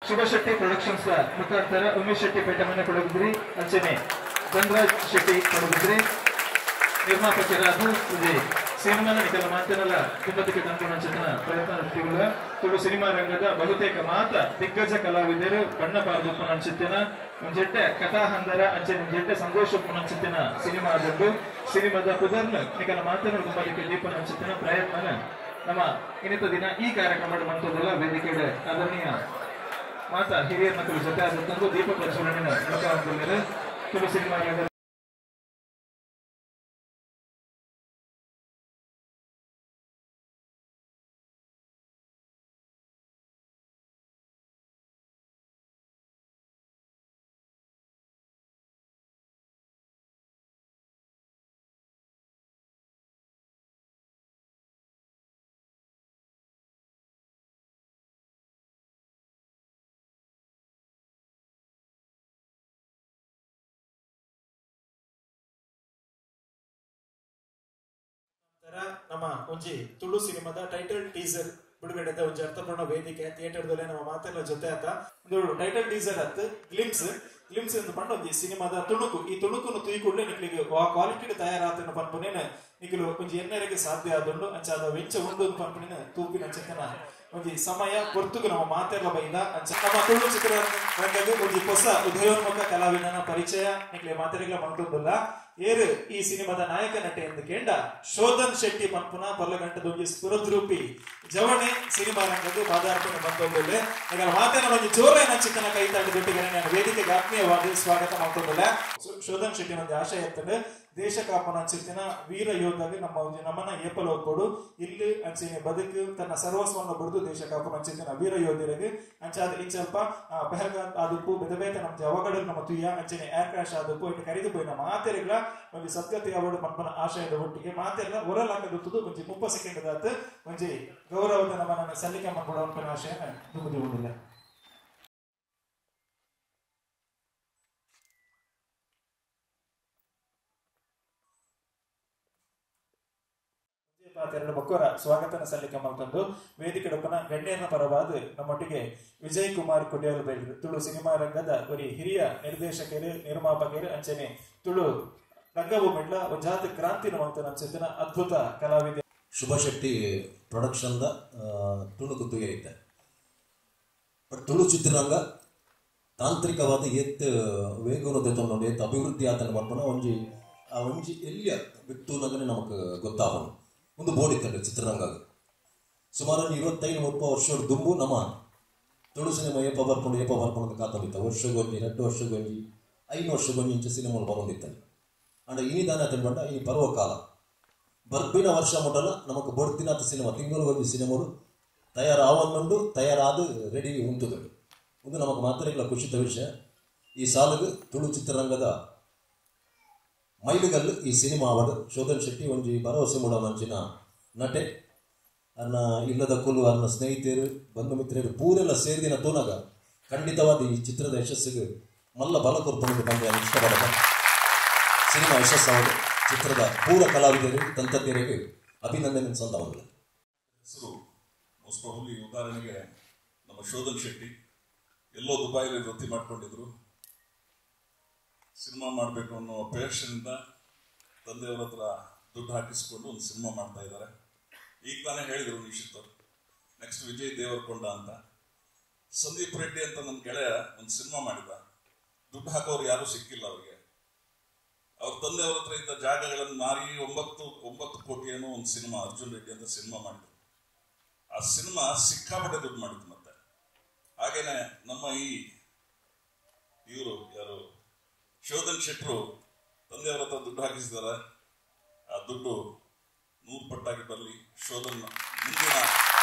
ಶುಭಶೆಟ್ಟಿ productions ಮುಖಾಂತರ ಉಮೇಶ್ ಶೆಟ್ಟಿ ಪೇಟಮನೆ ಕೊಡಗಿದ್ರಿ ಅಂಚನೆ ಧನರಾಜ್ ಶೆಟ್ಟಿ ಕೊಡಗಿದ್ರಿ ನಿರ್ಮಾಪಕರಾದ ವಿಜಯ್ ಸಿನಿಮಾನ ನಿಕಲ ಮಾತನಲ್ಲ ತುಂಬದಕ್ಕೆ ತಂದು ಪ್ರಯತ್ನ ತುಳು ಸಿನಿಮಾ ರಂಗದ ಬಹುತೇಕ ಮಾತ ದಿಗ್ಗಜ ಕಲಾವಿದರು ಬಣ್ಣ ಪಾರ್ದಪ್ಪನ ಅಂಚಿತ್ತಿನ ಒಂಜೆಟ್ಟೆ ಕಥಾಹಂದರ ಅಂಚನೆ ಒಂಜೆಟ್ಟೆ ಸಂತೋಷಪ್ಪನ ಅಂಚಿತ್ತಿನ ಸಿನಿಮಾ ಆದದ್ದು ಸಿನಿಮಾದ ಪುದರ್ನ ನಿಕಲ ಮಾತನ ತುಂಬದಕ್ಕೆ ದೀಪನ ಅಂಚಿತ್ತಿನ ಪ್ರಯತ್ನ ನಮ್ಮ ಇನ್ನಿತ ದಿನ ಈ ಕಾರ್ಯಕ್ರಮ ಮಂತದಲ್ಲ ವೇದಿಕೆ ಆದರಣೀಯ ಮಾತಾ ಹಿರಿಯರ ಮಕ್ಕಳ ಜೊತೆ ಆದದ್ದು ದೀಪ ಪ್ರಜ್ವಲನೆ ಮುಖಾಂತರ ತುಳು ಸಿನಿಮಾ ರಂಗದ ನಮ್ಮ ಒಂಜಿ ತುಳು ಸಿನಿಮಾದ ಟೈಟಲ್ ಟೀಸರ್ ಬಿಡುಗಡೆದ ಒಂಜಿ ಅರ್ಥಪೂರ್ಣ ವೇದಿಕೆ ಥಿಯೇಟರ್ದಲ್ಲೇ ನಮ್ಮ ಮಾತೆಲ್ಲ ಜೊತೆ ಆತ ಒಂದು ಟೈಟಲ್ ಟೀಸರ್ ಅತ್ ಗ್ಲಿಮ್ಸ್ ಗ್ಲಿಮ್ಸ್ ಎಂದು ಪಂಡ ಒಂಜಿ ಸಿನಿಮಾದ ತುಣುಕು. ಈ ತುಣುಕುನು ತುಯ್ಕೂಡ್ಲೆ ನಿಕ್ಲಿಗೆ ಆ ಕ್ವಾಲಿಟಿ ತಯಾರಾತನ ಪನ್ಪುನೇನು ನಿಕ್ಲು ಒಂಜಿ ಎನ್ನೆರೆಗೆ ಸಾಧ್ಯ ಆದುಂಡು ಅಂಚಾದ ವೆಂಚ ಉಂಡು ಪನ್ಪುನೇನು ತೂಪಿನ ಚೆತ್ತನ ಒಂಜಿ ಸಮಯ ಪೊರ್ತುಗು ನಮ್ಮ ಮಾತೆಲ್ಲ ಬೈದ ಅಂಚ ನಮ್ಮ ತುಳು ಚಿತ್ರರಂಗದ ಒಂಜಿ ಹೊಸ ಉದಯೋನ್ಮುಖ ಕಲಾವಿದನ ಪರಿಚಯ ನಿಕ್ಲೆ ಮಾತೆರೆಗ್ಲ ಮಂತುಂಡುಲ್ಲ. ಏರು ಈ ಸಿನಿಮಾದ ನಾಯಕ ನಟೆ ಎಂದು ಕೇಂಡ ಶೋಧನ್ ಶೆಟ್ಟಿ ಪನ್ಪುನ ಪರ್ಲಗಂಟದ ಒಂಜಿ ಸ್ಫುರದ್ರೂಪಿ ಜವಣೆ ಸಿನಿಮಾ ರಂಗದ ಪಾದಾರ್ಪಣೆ ಬಂದೊಂದುಲ್ಲೆ. ಮಾತೇನ ಒಂಜಿ ಜೋರೇನ ಚಿಕ್ಕನ ಕೈತಾಡಿ ದೊಟ್ಟಿಗೆ ನಾನು ವೇದಿಕೆಗೆ ಆತ್ಮೀಯವಾಗಿ ಸ್ವಾಗತ ಮಾಡ್ತೊಂದುಲ್ಲೆ. ಶೋಧನ್ ಶೆಟ್ಟಿ ಒಂದು ಆಶಯ ಎತ್ತಂಡು ದೇಶ ಕಾಪನ ಅಂಚಿತ್ತಿನ ವೀರ ಯೋಧಾಗಿ ನಮ್ಮ ಒಂಜಿ ನಮನ ಏಪಲ ಒಪ್ಪೊಡು ಇಲ್ಲಿ ಅಂಚೆನೆ ಬದುಕು ತನ್ನ ಸರ್ವಸ್ವವನ್ನು ಬಡಿದು ದೇಶ ಕಾಪನ ಅಂಚಿತ್ತಿನ ವೀರ ಯೋಧರಿಗೆ ಅಂಚಾದ ಇಂಚಲ್ಪ ಪೆಹಲ್ಗಾಮ್ ಆದುಪ್ಪು ಬೆದಬೇತ ನಮ್ಮ ಅವಘಡ ನಮ್ಮ ತುಯ್ಯ ಅಂಚೆನೆ ಏರ್ ಕ್ರಾಶ್ ಆದುಪ್ಪು ಇಟ್ಟು ಕರೆದು ಪೋಯಿನ ಮಾತೆರೆಗ್ಲ ಒಂಜಿ ಸದ್ಗತಿ ಅವಳು ಪನ್ಪನ ಆಶಯದ ಒಟ್ಟಿಗೆ ಮಾತೆಲ್ಲ ಹೊರಲಾಕದುತ್ತದು ಒಂಜಿ 30 ಸೆಕೆಂಡ್ ದಾತು ಒಂಜಿ ಗೌರವದ ನಮ್ಮ ಸಲ್ಲಿಕೆ ಮಾಡ್ಕೊಡೋ ಅನ್ಪನ ಆಶಯನ ದುಗುದಿ ಉಂಡಿಲ್ಲ. ಎರಡು ಬಕ್ಕೋರ ಸ್ವಾಗತನ ಸಲ್ಲಿಕೆ ಮಾಡ್ಕೊಂಡು ವೇದಿಕೆಡೊಪ್ಪನ ಗಣ್ಯರನ ಪರವಾದ ನಮ್ಮೊಟ್ಟಿಗೆ ವಿಜಯ್ ಕುಮಾರ್ ಕುಡಿಯಲ್ ಬೈಲ್ ತುಳು ಸಿನಿಮಾ ರಂಗದ ಒರಿ ಹಿರಿಯ ನಿರ್ದೇಶಕರು ನಿರ್ಮಾಪಕರು ಅಂಚನೆ ತುಳು ರಂಗಭೂಮಿಡ್ಲ ಒಂಜಾತ ಕ್ರಾಂತಿನ ಮಾಡ್ತಾನೆ ಅದ್ಭುತ ಕಲಾವಿದ. ಶುಭ ಶೆಟ್ಟಿ ಪ್ರೊಡಕ್ಷನ್ದ ತುಳು ಕುತ್ತಿಗೆ ಐತೆ. ಬಟ್ ತುಳು ಚಿತ್ರರಂಗ ತಾಂತ್ರಿಕವಾದ ಎತ್ ವೇಗವನ್ನು ತೆತ್ತೊಂಡು ಎತ್ ಅಭಿವೃದ್ಧಿ ಆತನ ಪನ್ಪುನ ಒಂಜಿ ಆ ಒಂಜಿ ಎಲ್ಲಿಯ ಬಿಟ್ಟು ನಗನೆ ನಮಕ್ ಗೊತ್ತಾವನು ಒಂದು ಬೋರ್ಡ್ ಇತ್ತಂಡೆ ಚಿತ್ರರಂಗ ಸುಮಾರು 25-30 ವರ್ಷ ದುಂಬು ನಮ್ಮ ತುಳು ಸಿನಿಮಾ ಏಪ ಬರ್ಕೊಂಡು ಏಪ ಬರ್ಕೊಂಡು ಕಾತೊಂದಿತ್ತ ವರ್ಷಗೊಂಜಿ 2 ವರ್ಷಗೊಂಜಿ 5 ವರ್ಷಗೊಂಜಿ ಇಂಚ ಸಿನಿಮಾ ಬರೋಂದಿತ್ತಾನೆ. ಅಂಡ ಇನಿದಾನ ತಿಳ್ಕೊಂಡ ಈ ಪರ್ವ ಕಾಲ ಬರ್ಬಿನ ವರ್ಷ ಮುಟ್ಟಲ್ಲ ನಮಕ್ ಬಡ್ತಿನಾಥ ಸಿನಿಮಾ ತಿಂಗಳು ಸಿನಿಮಾಲು ತಯಾರಾವನ್ನುಂಡು ತಯಾರಾದ ರೆಡಿ ಉಂಟುದು ಒಂದು ನಮಕ್ ಮಾತ್ರ ಖುಷಿತ ವಿಷಯ. ಈ ಸಾಲಿಗೆ ತುಳು ಚಿತ್ರರಂಗದ ಮೈಲುಗಲ್ಲು ಈ ಸಿನಿಮಾ ಅವಡು ಶೋಧನ್ ಶೆಟ್ಟಿ ಒಂಜಿ ಭರವಸೆ ಮೂಡವಂಚಿನ ನಟೆ ಅನ್ನ ಇಲ್ಲದ ಕುಲು ಅನ್ನ ಸ್ನೇಹಿತರು ಬಂಧು ಮಿತ್ರರು ಪೂರೆಲ್ಲ ಸೇರಿದಿನ ತೋನಾಗ ಖಂಡಿತವಾದ ಈ ಚಿತ್ರದ ಯಶಸ್ಸಿಗೆ ಮಲ್ಲ ಬಲ ಕೊರ್ಪುಂಡು ಬಂದು ಇಷ್ಟಪಡದ ಸಿನಿಮಾ ಯಶಸ್ಸಾವದು ಚಿತ್ರದ ಪೂರ ಕಲಾವಿದರು ತಂತ್ರಜ್ಞರಿಗೆ ಅಭಿನಂದನೆ ಸಂದವಲ್ಲ. ಹೆಸರು ಮೋಸ್ಟ್ ಪ್ರಾಬಬ್ಲಿ ಉದಾಹರಣೆಗೆ ನಮ್ಮ ಶೋಧನ್ ಶೆಟ್ಟಿ ಎಲ್ಲೋ ದುಬೈಲಿ ವೃತ್ತಿ ಮಾಡಿಕೊಂಡಿದ್ರು. ಸಿನಿಮಾ ಮಾಡಬೇಕು ಅನ್ನೋ ಪ್ಯಾಷನ್ನಿಂದ ತಂದೆಯವರ ಹತ್ರ ದುಡ್ಡು ಹಾಕಿಸಿಕೊಂಡು ಒಂದು ಸಿನಿಮಾ ಮಾಡ್ತಾ ಇದ್ದಾರೆ. ಈಗ ತಾನೇ ಹೇಳಿದರು ನಿಶಿತ್ ಅವರು ನೆಕ್ಸ್ಟ್ ವಿಜಯ್ ದೇವರಕೊಂಡ ಅಂತ. ಸಂದೀಪ್ ರೆಡ್ಡಿ ಅಂತ ನನ್ನ ಗೆಳೆಯ ಒಂದು ಸಿನಿಮಾ ಮಾಡಿದ, ದುಡ್ಡು ಹಾಕೋರು ಯಾರೂ ಸಿಕ್ಕಿಲ್ಲ ಅವರಿಗೆ. ಅವ್ರ ತಂದೆಯವರ ಹತ್ರ ಇದ್ದ ಜಾಗಗಳನ್ನು ಮಾರಿ 9 ಕೋಟಿ ಏನೋ ಒಂದು ಸಿನಿಮಾ ಅರ್ಜುನ್ ರೆಡ್ಡಿ ಅಂತ ಸಿನಿಮಾ ಮಾಡಿದ್ರು. ಆ ಸಿನಿಮಾ ಸಿಕ್ಕಾಪಟ್ಟೆ ದುಡ್ಡು ಮಾಡಿತ್ತು. ಮತ್ತೆ ಹಾಗೇನೆ ನಮ್ಮ ಈ ಇವರು ಯಾರು ಶೋಧನ್ ಶೆಟ್ಟರು ತಂದೆಯವರ ಹತ್ರ ದುಡ್ಡು ಹಾಕಿಸಿದ್ದಾರೆ. ಆ ದುಡ್ಡು 100 ಪಟ್ಟಾಗಿ ಬರಲಿ, ಶೋಧನ್ ಮುಂದಿನ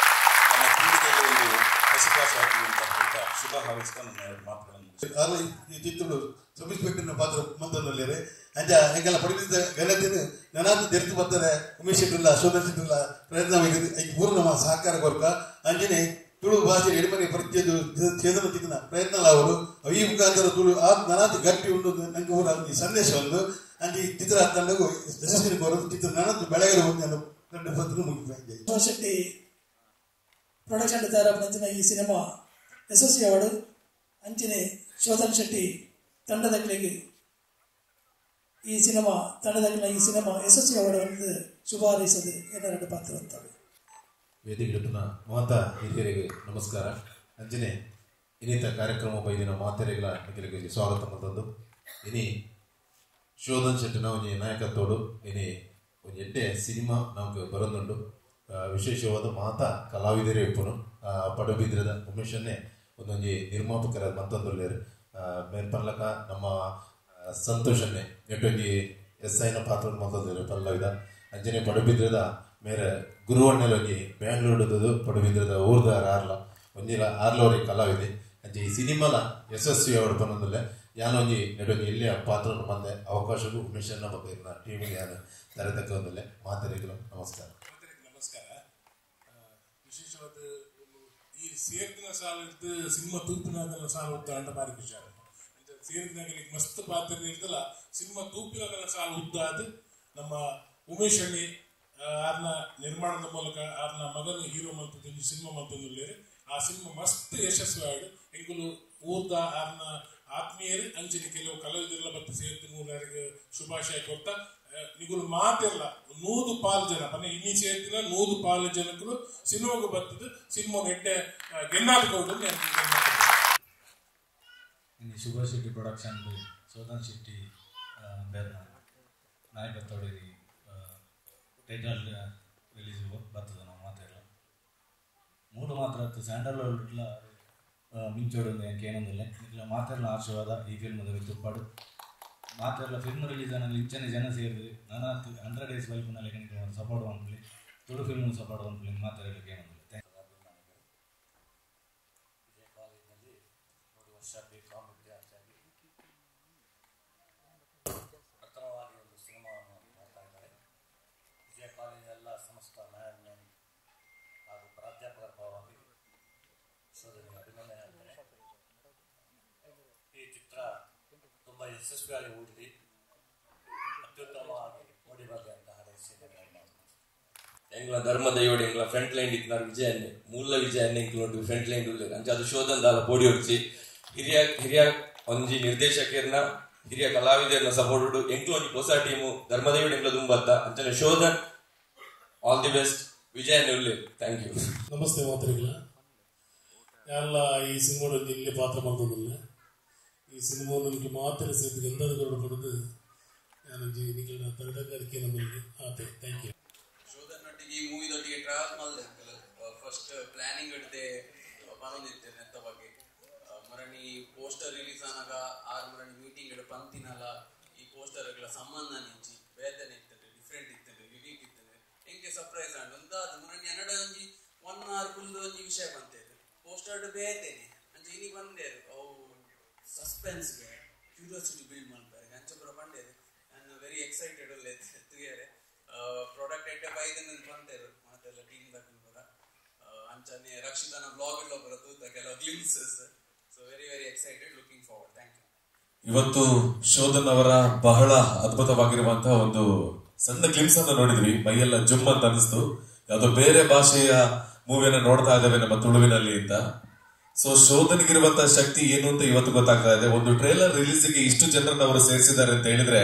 ನಮ್ಮ ಪೀಳಿಗೆಗೆ ಒಂದು ಹಸಿಕಾಸು ಹಾಕಿ ಅಂತ ಹೇಳ್ತಾ ಶುಭ ಹಾರೈಸ್ತಾ ನನ್ನ ಎರಡು ಮಾತುಗಳನ್ನು. ಈ ಚಿತ್ರಗಳು ಸಬ್ ಇನ್ಸ್ಪೆಕ್ಟರ್ನ ಪಾತ್ರ ಮಂತನಲ್ಲಿರೆ ಅಂಜ ಎಂಗೆಲ್ಲ ಪಡೆದಿದ್ದ ಗಲತಿನ ನನಾದ ದೆರ್ತು ಬರ್ತಾರೆ ಉಮೇಶ್ ಶೆಟ್ಟಿಲ್ಲ ಶೋಧನ್ ಶೆಟ್ಟಿಲ್ಲ ಪ್ರಯತ್ನ ಐಕ್ ಪೂರ್ಣ ನಮ್ಮ ಸಹಕಾರ ಕೊರ್ಕ ಅಂಜನೆ ತುಳು ಭಾಷೆ ಎಡಿಮನೆ ಪರಿಚಯ ಛೇದನ ಚಿಕ್ಕನ ಪ್ರಯತ್ನ ಅವರು ಈ ಮುಖಾಂತರ ತುಳು ಆ ನನಾದ ಗಟ್ಟಿ ಉಂಟು ನಂಗೆ ಊರ ಈ ಸಂದೇಶ ಒಂದು ಅಂಜಿ ಚಿತ್ರ ತಂಡಗೂ ಯಶಸ್ವಿನಿ ಕೋರೋದು ಚಿತ್ರ ನನ್ನದು ಬೆಳಗಲು ನಾನು ಕಂಡು ಬಂದು ಮುಗಿತು. ಶೆಟ್ಟಿ ಪ್ರೊಡಕ್ಷನ್ ತಯಾರಾಪಿನ ಈ ಸಿನಿಮಾ ಯಶಸ್ವಿ ಅವಾರ್ಡ್ ಅಂಚನೆ ಶೋಧನ್ ಶೆಟ್ಟಿ ತಂಡದಕ್ಲೆಗ್ ಈ ಸಿನಿಮಾ ತಂಡದಕ್ಲೆನ ಈ ಸಿನಿಮಾ ಯಶಸ್ವಿ ಆವಡ್ ಶುಭ ಹಾರೈಸೋದು ಏನಾರು ಪಾತ್ರ ಅಂತವೆ. ವೇದಿಕೆಡುತ್ತಿನ ಮಾತಾ ಹಿರಿಯರಿಗೆ ನಮಸ್ಕಾರ. ಅಂಜನೆ ಇನ್ನಿತ ಕಾರ್ಯಕ್ರಮ ಬೈದಿನ ಮಾತೆರೆಗಳ ನಿಖಿಲಿಗೆ ಸ್ವಾಗತ ಮಂತಂದು. ಇನಿ ಶೋಧನ್ ಶೆಟ್ಟಿನ ಒಂಜಿ ನಾಯಕತ್ವಡು ಇನಿ ಒಂಜಿ ಎಡ್ಡೆ ಸಿನಿಮಾ ನಮಕ್ ಬರೊಂದುಂಡು. ವಿಶೇಷವಾದ ಮಾತಾ ಕಲಾವಿದರೇ ಇಪ್ಪುನು ಪಡುಬಿದ್ರದ ಉಮೇಶನ್ನೇ ಒಂದೊಂಜಿ ನಿರ್ಮಾಪಕರ ಮಂತಂದುಲ್ಲೇರು. ಮೇಲ್ಪನ್ಲಕ ನಮ್ಮ ಸಂತೋಷನ್ನೇ ಎಟ್ಟೊಂಜಿ ಎಸ್ ಐನ ಪಾತ್ರ ಮಂತಂದುಲ್ಲೇರು ಪಲ್ಲವಿದ. ಅಂಜನೆ ಪಡುಬಿದ್ರದ ಮೇರೆ ಗುರುವಣ್ಣಲೊಂಜಿ ಬ್ಯಾಂಗ್ಳೂರುದು ಪಡುಬಿದ್ರದ ಊರ್ದಾರ ಆರ್ಲ ಒಂಜಿಲ ಆರ್ಲವರಿ ಕಲಾವಿದೆ. ಅಂಚೆ ಈ ಸಿನಿಮಾಲ ಯಶಸ್ವಿ ಅವರು ಪನ್ನೊಂದುಲ್ಲೆ ಯಾನೊಂಜಿ ನೆಡೊಂಜಿ ಇಲ್ಲಿಯ ಪಾತ್ರ ಮಂದೆ ಅವಕಾಶಕ್ಕೂ ಉಮೇಶನ್ನ ಬಗ್ಗೆ ಟೀಮಿಗೆ ಯಾನು ತರತಕ್ಕ ಒಂದುಲ್ಲೆ. ಮಾತರಿಗಳು ನಮಸ್ಕಾರ. ನಮಸ್ಕಾರ. ವಿಶೇಷವಾದ ಈ ಸೇರ್ದಿನ ಸಾಲ ಇದ್ದು ಸಿನಿಮಾ ತೂಪಿನಾಗಲ್ಲ ಸಾಲ ಉದ್ದ ಅಂಡ ಬಾರಿ ವಿಚಾರ. ಸೇರಿದಾಗ ಮಸ್ತ್ ಪಾತ್ರ ಇರ್ತಲ್ಲ ಸಿನಿಮಾ ತೂಪಿನಾಗಲ್ಲ ಸಾಲ ಉದ್ದ. ಅದು ನಮ್ಮ ಉಮೇಶ್ ಅಣ್ಣಿ ಆರ್ನ ನಿರ್ಮಾಣದ ಮೂಲಕ ಆರ್ನ ಮಗನ ಹೀರೋ ಮಂತದ್ದು ಸಿನಿಮಾ ಮಂತಂದುಲ್ಲೇರು. ಆ ಸಿನಿಮಾ ಮಸ್ತ್ ಯಶಸ್ವಿ ಆಡು ಎಂಕುಲು ಊರ್ದ ಆರ್ನ ಆತ್ಮೀಯರು ಅಂಚನೆ ಕೆಲವು ಕಲಾವಿದರೆಲ್ಲ ಬತ್ತ ಸೇರ್ದು ಮೂರರಿಗೆ ಶುಭಾಶಯ ಕೊಡ್ತಾ ನಿಗುಲು ಮಾತಿರಲ್ಲ 100 ಪಾಲು ಜನ ಮನೆ ಇನ್ನಿ ಸೇರ್ತಿಲ್ಲ 100 ಪಾಲು ಜನಕ್ಕೂ ಸಿನಿಮಾಗೂ ಬರ್ತದೆ ಸಿನಿಮಾ ಎಡ್ಡೆ ಗೆನ್ನಾದ್ಕೊಂಡು. ಇನ್ನು ಶುಭ ಶೆಟ್ಟಿ ಪ್ರೊಡಕ್ಷನ್ ಶೋಧನ್ ಶೆಟ್ಟಿ ಬೇರೆ ನಾಯಕತ್ವಡಿ ಟೈಟಲ್ ರಿಲೀಸ್ ಬರ್ತದೆ. ನಾವು ಮಾತಾಡಲ್ಲ ಮೂಲ ಮಾತ್ರ ಸ್ಯಾಂಡಲ್ವುಡ್ಲ ಮಿಂಚೋಡು ಏನೊಂದಿಲ್ಲ ಇಲ್ಲ ಮಾತಾಡಲ ಆಶೀರ್ವಾದ ಈ ಫಿಲ್ಮ್ ತುಪ್ಪಾಡು ಮಾತಾಡಲ ಫಿಲ್ಮ್ ರಿಲೀಸ್ ಅನ್ನೋ ಇಂಚನೆ ಜನ ಸೇರಿದು ನಾನು 100 ಡೇಸ್ ಬೈಕ್ನಲ್ಲಿ ಸಪೋರ್ಟ್ ಮಾಡ್ಕೊಳ್ಳಿ ತುಳು ಫಿಲ್ಮ್ ಸಪೋರ್ಟ್ ಮಾಡ್ಕೊಳ್ಳಿ ಮಾತಾಡಲಿಕ್ಕೆ ಏನೊಂದಿಲ್ಲ. ವಿಜಯ ಕಾಲೇಜಿನಲ್ಲಿ 3 ವರ್ಷ ಬಿ ಕಾಮ್ ವಿದ್ಯಾರ್ಥಿಯಾಗಿ ಪ್ರಥಮವಾಗಿ ಒಂದು ಸಿನಿಮಾವನ್ನು ಮಾಡ್ತಾ ಇದ್ದಾರೆ. ವಿಜಯ ಕಾಲೇಜಿನೆಲ್ಲ ಸಮಸ್ತ ಮ್ಯಾನೇಜ್ಮೆಂಟ್ ಹಾಗೂ ಪ್ರಾಧ್ಯಾಪಕರ ಪರವಾಗಿ ಶೋಧನೆಗೆ ಅಭಿನಂದನೆ ಹೇಳ್ತೇನೆ. ಈ ಚಿತ್ರ ತುಂಬ ಯಶಸ್ವಿಯಾಗಿ ಓಡಲಿ, ಅತ್ಯುತ್ತಮವಾಗಿ ಮೂಡಿ ಬರಲಿ ಅಂತ ಹಾರೈಸಿ. ಎಂಗ್ಲ ಧರ್ಮ ದೈವಡ್ ಎಂಗ್ಲ ಫ್ರಂಟ್ ಲೈನ್ ಇತ್ತಿನಾರ್ ವಿಜಯ ಅನ್ನೆ ಮೂಲ ವಿಜಯ ಅನ್ನೆ ಎಂಕ್ಲು ಫ್ರಂಟ್ ಲೈನ್ ಉಲ್ಲೇರ್. ಅಂಚ ಅದು ಶೋಧನ್ ದಾಲ ಪೋಡಿ ಹೊಡ್ಚಿ ಹಿರಿಯ ಹಿರಿಯ ಒಂಜಿ ನಿರ್ದೇಶಕರ್ನ ಹಿರಿಯ ಕಲಾವಿದರ್ನ ಸಪೋರ್ಟ್ ಎಂಕ್ಲು ಒಂಜಿ ಹೊಸ ಟೀಮು ಧರ್ಮದೈವಡ್ ಎಂಕ್ಲ ದುಂಬತ್ತ. ಅಂಚನೆ ಶೋಧನ್ ಆಲ್ the best, Vijaya ಅನ್ನೆ ಉಲ್ಲೇರ್. Thank you. Namaste ಮಾತರಿಗಳ ಎಲ್ಲ ಈ ಸಿನಿಮಾ ಇಲ್ಲಿ ಪಾತ್ರ ಮಂತೊಂದುಲ್ಲೆ. ಈ ಸಿನಿಮಾ ನಿಮಗೆ ಮಾತ್ರ ಸೇರಿದ ಎಲ್ಲರೂ ಪಡೆದು ನಾನು ನಿಗಳ ತರಗತಿಗೆ ನಮ್ಮಲ್ಲಿ ಆತೆ. Thank you. ಶೋಧನ್ ನೊಟ್ಟಿಗೆ ಈ ಮೂವಿದೊಟ್ಟಿಗೆ ಟ್ರಾವೆಲ್ ಮಾಡಿದೆ ಫಸ್ಟ್ ಪ್ಲಾನಿಂಗ್ ಹಿಡ್ದೆ ಪನೊಂದಿತ್ತೇನೆ ಅಂತ ಬಗ್ಗೆ ಮರಣಿ ಪೋಸ್ಟರ್ ರಿಲೀಸ್ ಆನಾಗ ಆರು ಮರಣಿ ಮೀಟಿಂಗ್ ಇಡ ಪಂತಿನಲ್ಲ ಈ ಪೋಸ್ಟರ್ಗಳ ಸಂಬಂಧ ನಿಂಚಿ ಬೇತನೆ ಇರ್ತದೆ, ಡಿಫ್ರೆಂಟ್ ಇರ್ತದೆ, ಯುನೀಕ್ ಇರ್ತದೆ. ಹೆಂಗೆ ಸರ್ಪ್ರೈಸ್ ಆಂಡ್ ಒಂದಾದ ಮರಣಿ ಅನ್ನಡ ಒಂಜಿ 1 ಅವರ್ ಕುಲ್ದು ಒಂಜಿ ವಿಷಯ ಬಂತೇವೆ ಪೋಸ್ಟರ್ ಬೇತೇನೆ ಅಂಚೆ ಇನಿ ಬಂದೇರು ಅವು ಸಸ್ಪೆನ್ಸ್ಗೆ ಕ್ಯೂರಿಯಾಸಿಟಿ ಬಿಲ್ಡ್ ಮಾಡ್ತಾರೆ ಅಂಚೆ ಪೂರ ಬಂಡೇರು. ನಾನು ವೆರಿ ಎಕ್ಸೈಟೆಡ್ ಒಳ್ಳೆ ತುಗಿಯರೆ ಪ್ರಾಡಕ್ಟ್ ಐಟಮ್ ಬೈದನ್ನು ಬಂತೇರು ಮಾತೆಲ್ಲ ಟೀಮ್ ದಕ್ಕಲು ಪೂರ. ಅಂಚನೆ ರಕ್ಷಿತನ ಬ್ಲಾಗ್ ಎಲ್ಲ ಬರ ತೂತ ಕೆಲವು glimpses. So very very excited, looking forward. Thank you. ಇವತ್ತು ಶೋಧನ್ ಅವರ ಬಹಳ ಅದ್ಭುತವಾಗಿರುವಂತಹ ಒಂದು ಸಣ್ಣ ಗ್ಲಿಮ್ಸ್ ಅನ್ನು ನೋಡಿದ್ವಿ. ಮೈಯೆಲ್ಲ ಜುಮ್ ಅಂತ ಅನಿಸ್ತು. ಯಾವುದೋ ಬೇರೆ ಭಾಷೆಯ ಮೂವಿಯನ್ನು ನೋಡ್ತಾ ಇದ್ದೇವೆ ನಮ್ಮ ತುಳುವಿನಲ್ಲಿ ಅಂತ. ಸೊ ಶೋಧನ್ಗಿರುವಂತಹ ಶಕ್ತಿ ಏನು ಅಂತ ಇವತ್ತು ಗೊತ್ತಾಗ್ತಾ ಇದೆ. ಒಂದು ಟ್ರೇಲರ್ ರಿಲೀಸ್ಗೆ ಇಷ್ಟು ಜನರನ್ನ ಅವರು ಸೇರಿಸಿದ್ದಾರೆ ಅಂತ ಹೇಳಿದ್ರೆ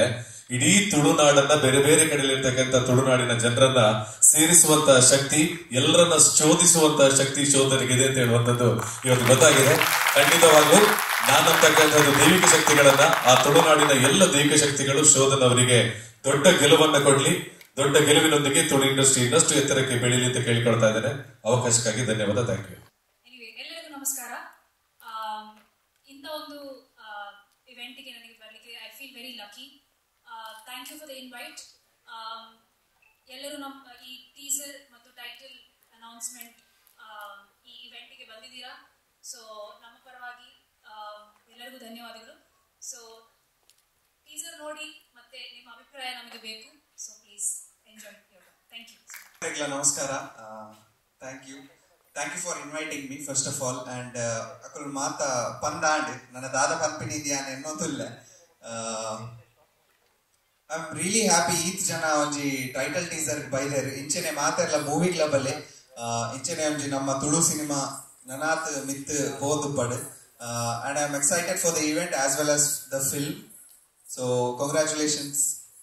ಇಡೀ ತುಳುನಾಡನ್ನ ಬೇರೆ ಬೇರೆ ಕಡೆಯಲ್ಲಿರ್ತಕ್ಕಂಥ ತುಳುನಾಡಿನ ಜನರನ್ನ ಸೇರಿಸುವಂತ ಶಕ್ತಿ, ಎಲ್ಲರನ್ನ ಶೋಧಿಸುವಂತ ಶಕ್ತಿ ಶೋಧನಿಗಿದೆ ಅಂತ ಹೇಳುವಂತದ್ದು ಇವತ್ತು ಗೊತ್ತಾಗಿದೆ. ಖಂಡಿತವಾಗ್ಲೂ ನಾನಂತಕ್ಕಂಥದ್ದು ದೈವಿಕ ಶಕ್ತಿಗಳನ್ನ, ಆ ತುಳುನಾಡಿನ ಎಲ್ಲ ದೈವಿಕ ಶಕ್ತಿಗಳು ಶೋಧನ್ ಅವರಿಗೆ ದೊಡ್ಡ ಗೆಲುವನ್ನ ಕೊಡ್ಲಿ. ದೊಡ್ಡ ಗೆಲುವಿನೊಂದಿಗೆ ತುಳು ಇಂಡಸ್ಟ್ರಿ ಇನ್ನಷ್ಟು ಎತ್ತರಕ್ಕೆ ಬೆಳೀಲಿ ಅಂತ ಕೇಳಿಕೊಳ್ತಾ ಇದ್ದೇನೆ. ಅವಕಾಶಕ್ಕಾಗಿ ಧನ್ಯವಾದ. Thank you. ಎಲ್ಲರಿಗೂ ನಮಸ್ಕಾರ. ಇಂಥ ಒಂದು ಇವೆಂಟ್ಗೆ ನನಗೆ ಬರಲಿಕ್ಕೆ I feel very lucky. Thank you for the invite. ಎಲ್ಲರೂ ನಮ್ಮ ಈ ಟೀಸರ್ ಮತ್ತು ಟೈಟಲ್ ಅನೌನ್ಸ್ಮೆಂಟ್ ಈ ಇವೆಂಟ್ಗೆ ಬಂದಿದ್ದೀರಾ. ಸೊ ನಮ್ಮ ಪರವಾಗಿ ಎಲ್ಲರಿಗೂ ಧನ್ಯವಾದಗಳು. ಸೊ ಟೀಸರ್ ನೋಡಿ ಮತ್ತೆ ನಿಮ್ಮ ಅಭಿಪ್ರಾಯ ನಮಗೆ ಬೇಕು. So please enjoy. Thank you. ನಮಸ್ಕಾರ. Thank you. Thank you for inviting me first of all. And ಅಕುಲ್ ಮಾತ ಪಂದಾಂಡ್ ನನ್ನ ದಾದ ಪನ್ಪಿನಿ ಇದೆಯಾನ ಎನ್ನೋದಿಲ್ಲ. I am really happy ಈತ್ ಜನ ಒಂಜಿ ಟೈಟಲ್ ಟೀಸರ್ ಬೈದೇರು. ಇಂಚೆನೆ ಮಾತೆರ್ಲ ಮೂವಿ ಕ್ಲಬ್ ಅಲ್ಲಿ ಇಂಚೆನೆ ಒಂಜಿ ನಮ್ಮ ತುಳು ಸಿನಿಮಾ ನನಾತ್ ಮಿತ್ ಪೋದುಪ್ಪಡು. And I am excited for the event as well as the film. So congratulations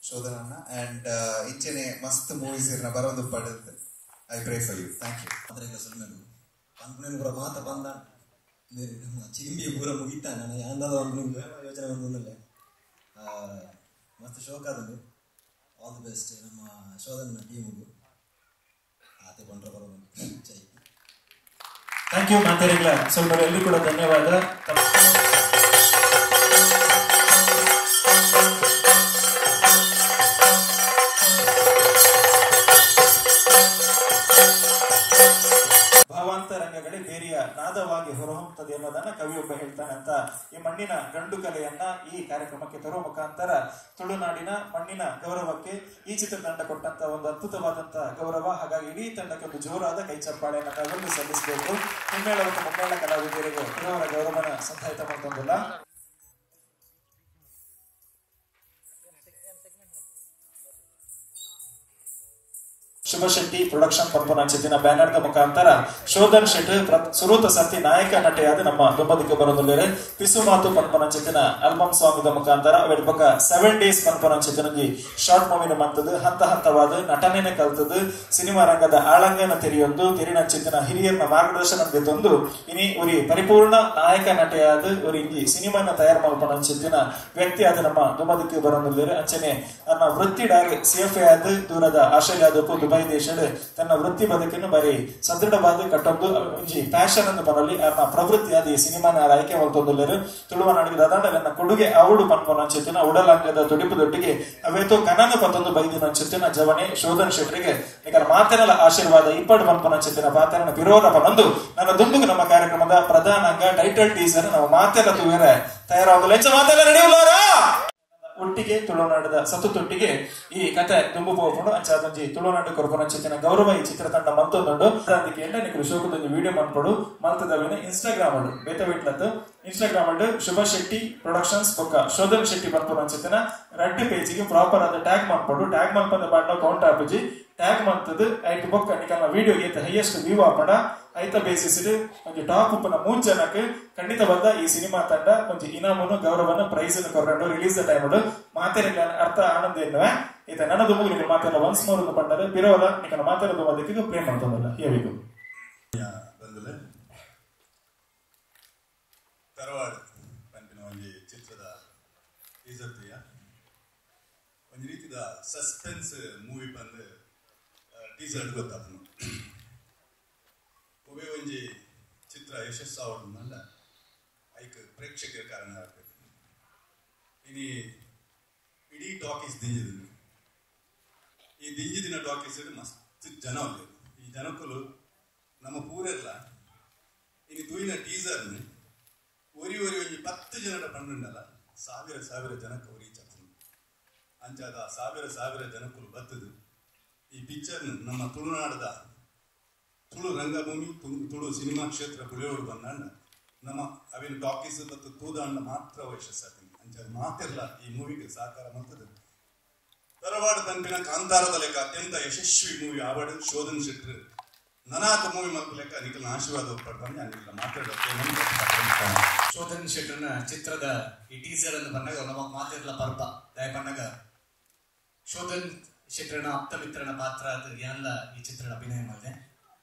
ಶೋಧನನ್ನ and ಇಂಚೆನೆ ಮಸ್ತ್ ಮೂವೀಸ್ ಇರ್ನ ಬರೋದು ಪಡೆದು I pray for you. Thank you. ಪನ್ಪುನೇನು ಪೂರ ಮಾತ ಬಂದ ಚಿಲಿಂಬಿ ಪೂರ ಮುಗಿತ ನಾನು ಅಂದಾದ ಒಂದು ಯೋಚನೆ ಬಂದೊಂದಿಲ್ಲ. ಮಸ್ತ್ ಶೋಕ್ ಆದದ್ದು. ಆಲ್ the best ನಮ್ಮ ಶೋಧನ ಟೀಮಿಗೂ. ಆತೆ ಬಂದ್ರೆ ಬರೋದು ಜೈ. Thank you ಮಾತಾಡಿಲ್ಲ ಸ್ವಲ್ಪ ಎಲ್ಲರೂ ಕೂಡ ಧನ್ಯವಾದ. ಭಾವಾಂತರಂಗಗಳೇ ಬೇರೆಯ ನಾದವಾಗಿ ಹೊರಹೊಮ್ಮುತ್ತದೆ ಅನ್ನೋದನ್ನ ಕವಿಯೊಬ್ಬ ಹೇಳ್ತಾನೆ ಅಂತ ಈ ಮಣ್ಣಿನ ಗಂಡು ಕಲೆಯನ್ನ ಈ ಕಾರ್ಯಕ್ರಮಕ್ಕೆ ತರುವ ಮುಖಾಂತರ ತುಳುನಾಡಿನ ಮಣ್ಣಿನ ಗೌರವಕ್ಕೆ ಈ ಚಿತ್ರತಂಡ ಕೊಟ್ಟಂತ ಒಂದು ಅದ್ಭುತವಾದಂತಹ ಗೌರವ. ಹಾಗಾಗಿ ಇಡೀ ತಂಡಕ್ಕೆ ಒಂದು ಜೋರಾದ ಕೈ ಚಪ್ಪಾಳೆಯನ್ನು ತಾವೆಲ್ಲರೂ ಸಲ್ಲಿಸಬೇಕು. ಹಿಮ್ಮೇಳ ಮತ್ತು ಮುಮ್ಮೇಳ ಕಲಾವಿದರಿಗೆ ಕೆಲವರ ಗೌರವನ ಸಂಧಾಯಿತ ಮಾಡ್ತೊಂದಿಲ್ಲ. ಶುಭ ಶೆಟ್ಟಿ ಪ್ರೊಡಕ್ಷನ್ ಪಂಪನಂಚಿನ ಬ್ಯಾನರ್ದ ಮುಖಾಂತರ ಶೋಧನ್ ಶೆಟ್ಟಿ ಸುರೂತ ಸತಿ ನಾಯಕ ನಟೆಯಾದ ನಮ್ಮ ದುಂಬದಿಕ್ಕೆ ಬರೋದಿಲ್ಲರೆ ಪಿಸು ಮಾತು ಪಂಪನಂಚಿನ ಆಲ್ಬಮ್ ಸಾಂಗ್ the ಮುಖಾಂತರ ಅವೆಡ್ ಬೊಕ 7 ಡೇಸ್ ಪಂಪನಂಚಿನ ಶಾರ್ಟ್ ಮೂವಿನ ಮಂತದ್ದು ಹಂತ ಹಂತವಾದ ನಟನೆನ ಕಲ್ತದ್ದು ಸಿನಿಮಾ ರಂಗದ ಆಳಂಗನ ತೆರೆಯೊಂದು ತೆರಿನಂಚಿನ ಹಿರಿಯರ್ನ ಮಾರ್ಗದರ್ಶನ ತಂದು ಇನಿ ಉರಿ ಪರಿಪೂರ್ಣ ನಾಯಕ ನಟೆಯಾದ ಉರಿ ಇಂಜಿ ಸಿನಿಮಾನ ತಯಾರು ಮಲ್ಪನಂಚಿನ ವ್ಯಕ್ತಿಯಾದ ನಮ್ಮ ದುಂಬದಿಕ್ಕೆ ಬರೋದಿಲ್ಲರೆ. ಅಂಚನೆ ನನ್ನ ವೃತ್ತಿ ಡಾರ್ ಸಿಎಫ್ಎ ಆದ ದೂರದ ಆಸ್ಟ್ರೇಲಿಯಾದಕ್ಕೂ ದುಬೈ ದೇಶದ ತನ್ನ ವೃತ್ತಿ ಬದುಕನ್ನು ಬರೀ ಸದೃಢವಾದ ಕಟ್ಟೊಂದು ಒಂಜಿ ಪ್ಯಾಷನ್ ಅನ್ನು ಬರಲಿ ಆರ್ನ ಪ್ರವೃತ್ತಿಯಾದ ಈ ಸಿನಿಮಾನ ಆಯ್ಕೆ ಮಲ್ತೊಂದುಲ್ಲೆರ್. ತುಳುವ ನಾಡಿಗೆ ದಾದಾಂಡ ಕೊಡುಗೆ ಅವಳು ಪನ್ಪೊನಂಚಿತ್ತಿನ ಉಡಲಂಗದ ತುಡಿಪುದೊಟ್ಟಿಗೆ ಅವೇತೋ ಕನನ ಪತ್ತೊಂದು ಬೈದಿನಂಚಿತ್ತಿನ ಜವನೆ ಶೋಧನ್ ಶೆಟ್ರಿಗೆ ನಿಕಲ ಮಾತೆನಲ ಆಶೀರ್ವಾದ ಇಪ್ಪಡು ಪನ್ಪೊನಂಚಿತ್ತಿನ ಪಾತ್ರನ ವಿರೋಧ ಪನೊಂದು ನನ್ನ ದುಂಬುಗು ನಮ್ಮ ಕಾರ್ಯಕ್ರಮದ ಪ್ರಧಾನ ಅಂಗ ಟೈಟಲ್ ಟೀಸರ್ ನಾವು ಮಾತೆಲ್ಲ ತೂವೆರೆ ತಯಾರಾಗಲು ಎಂಚ ಮಾತೆಲ್ಲ ನಡೆಯುಲ್ಲಾರ ಒಟ್ಟಿಗೆ ತುಳುನಾಡದ ಸತುತೊಟ್ಟಿಗೆ ಈ ಕತೆ ತುಂಬು ಪೋಪುಂಡು. ಅಂಚಾದೊಂಜಿ ತುಳುನಾಡು ಕೊರಪನಂಚಿತ್ತಿನ ಗೌರವ ಈ ಚಿತ್ರತಂಡ ಮಲ್ತೊಂದುಂಡು. ಅದಕ್ಕೆ ಎಲ್ಲ ನಿಕುಲು ಶೋಕದೊಂಜಿ ವಿಡಿಯೋ ಮನ್ಪೊಡು ಮಲ್ತದವೇನೆ ಇನ್ಸ್ಟಾಗ್ರಾಮ್ ಉಂಡು ಬೇತ ವಿಟ್ಲತ್ತು ಇನ್ಸ್ಟಾಗ್ರಾಮ್ ಉಂಡು ಶುಭ ಶೆಟ್ಟಿ ಪ್ರೊಡಕ್ಷನ್ಸ್ ಬೊಕ್ಕ ಶೋಧನ್ ಶೆಟ್ಟಿ ಪನ್ಪುನಂಚಿತ್ತಿನ ರಡ್ಡು ಪೇಜಿಗೆ ಪ್ರಾಪರ್ ಆದ ಟ್ಯಾಗ್ ಮನ್ಪೊಡು. ಟ್ಯಾಗ್ ಮನ್ಪಂದ ಪಾಡ್ನ ಕೌಂಟ್ ಆಪುಜಿ. ಟ್ಯಾಗ್ ಮಂತದ್ದು ಐಟ್ ಬೊಕ್ಕ ನಿಕಲ್ನ ವಿಡಿಯೋ ಏತ ಹೈಯೆಸ್ಟ್ ವ್ಯೂ ಆಪಂಡ ಐತ ಬೇಸಿಸ್ ಒಂಜಿ ಟಾಪ್ ಉಪ್ಪುನ 3 ಜನಕ್ಕೆ ಖಂಡಿತ ಬಂದ ಈ ಸಿನಿಮಾ ತಂಡ ಒಂಜಿ ಇನಾಮನು ಗೌರವನ ಪ್ರೈಸ್ ಅನ್ನು ಕೊರ್ರಂಡು ರಿಲೀಸ್ the time ಮಾತೆರೆಗ್ಲ ಅರ್ಥ ಆನಂದ ಎನ್ನುವೆ. ಈತ ನನ್ನ ದುಂಬುಗು ನಿಕಲ್ ಮಾತೆಲ್ಲ ಒನ್ಸ್ ಮೋರ್ ಪಂಡರೆ ಪಿರೋಲ ನಿಕಲ್ ಮಾತೆಲ್ಲ ಅದಕ್ಕೆ ಪ್ಲೇ ಮಾಡ್ತದಲ್ಲ. Here we go. ಬಂದಲೆ ತರವಾಡು ಪನ್ಪಿನ ಒಂಜಿ ಚಿತ್ರದ ಟೀಸರ್ ಪ್ರಿಯ ಒಂಜಿ ರೀತಿದ ಸಸ್ಪೆನ್ಸ್ ಮೂವಿ ಬಂದು ಟೀಸರ್ ಗೊತ್ತಾತನು. ಒಬ್ಬೇ ಒಂಜಿ ಚಿತ್ರ ಯಶಸ್ಸಾವಡನ್ನಲ್ಲ ಐಕ್ ಪ್ರೇಕ್ಷಕರ ಕಾರಣ ಆಗ್ಬೇಕು. ಇನಿ ಇಡೀ ಟಾಕೀಸ್ ದಿಂಜಿದಿನ ಈ ದಿಂಜಿದಿನ ಟಾಕೀಸ್ ಮಸ್ತ್ ಜನ ಉಲ್ಲೆರ್. ಈ ಜನಕ್ಕಲು ನಮ್ಮ ಪೂರೆಲ್ಲ ಇನಿ ತೂಯಿನ ಟೀಸರ್ನ ಒರಿ ಒರಿ ಒಂಜಿ 10 ಜನರ ಪಂಡುಂಡಲ್ಲ ಸಾವಿರ ಸಾವಿರ ಜನಕ್ಕೆ ರೀಚ್ ಆಗ್ತದೆ. ಅಂಚಾದ ಸಾವಿರ ಸಾವಿರ ಜನಕ್ಕಲು ಬತ್ತದು ಈ ಪಿಕ್ಚರ್ನ ನಮ್ಮ ತುಳುನಾಡದ ತುಳು ರಂಗಭೂಮಿ ತುಳು ಸಿನಿಮಾ ಕ್ಷೇತ್ರ ಬುಳೆಯೋಡು ಬಂದಾಂಡ ನಮ್ಮ ಅವಿನ ಟಾಕೀಸ್ ಮತ್ತು ತೂದಾಂಡ ಮಾತ್ರ ಯಶಸ್ಸಾಗ್ತೀನಿ. ಅಂಚಾದ ಮಾತಿರಲ್ಲ ಈ ಮೂವಿಗೆ ಸಹಕಾರ ಮಂತದ್ದು. ತರವಾಡು ಪನ್ಪಿನ ಕಾಂತಾರದ ಲೆಕ್ಕ ಅತ್ಯಂತ ಯಶಸ್ವಿ ಮೂವಿ ಆವಡು ಶೋಧನ್ ಶೆಟ್ರು ನನಾತ ಮೂವಿ ಮಲ್ಪು ಲೆಕ್ಕ ನಿಖಲ್ನ ಆಶೀರ್ವಾದ ಒಪ್ಪಡ್ಬಂದು ಅನಿಲ್ಲ ಮಾತಾಡೋದು. ಶೋಧನ್ ಶೆಟ್ಟರ್ನ ಚಿತ್ರದ ಈ ಟೀಸರ್ ಅನ್ನು ಬಂದಾಗ ನಮಗೆ ಮಾತಿರಲ್ಲ ಪರ್ಪ ದಯ ಬಂದಾಗ ಶೋಧನ್ ಶೆಟ್ಟರ್ನ ಆಪ್ತ ಮಿತ್ರನ ಪಾತ್ರ ಅದು ಎಲ್ಲ ಈ ಚಿತ್ರದ ಅಭಿನಯ ಮಾಡಿದೆ.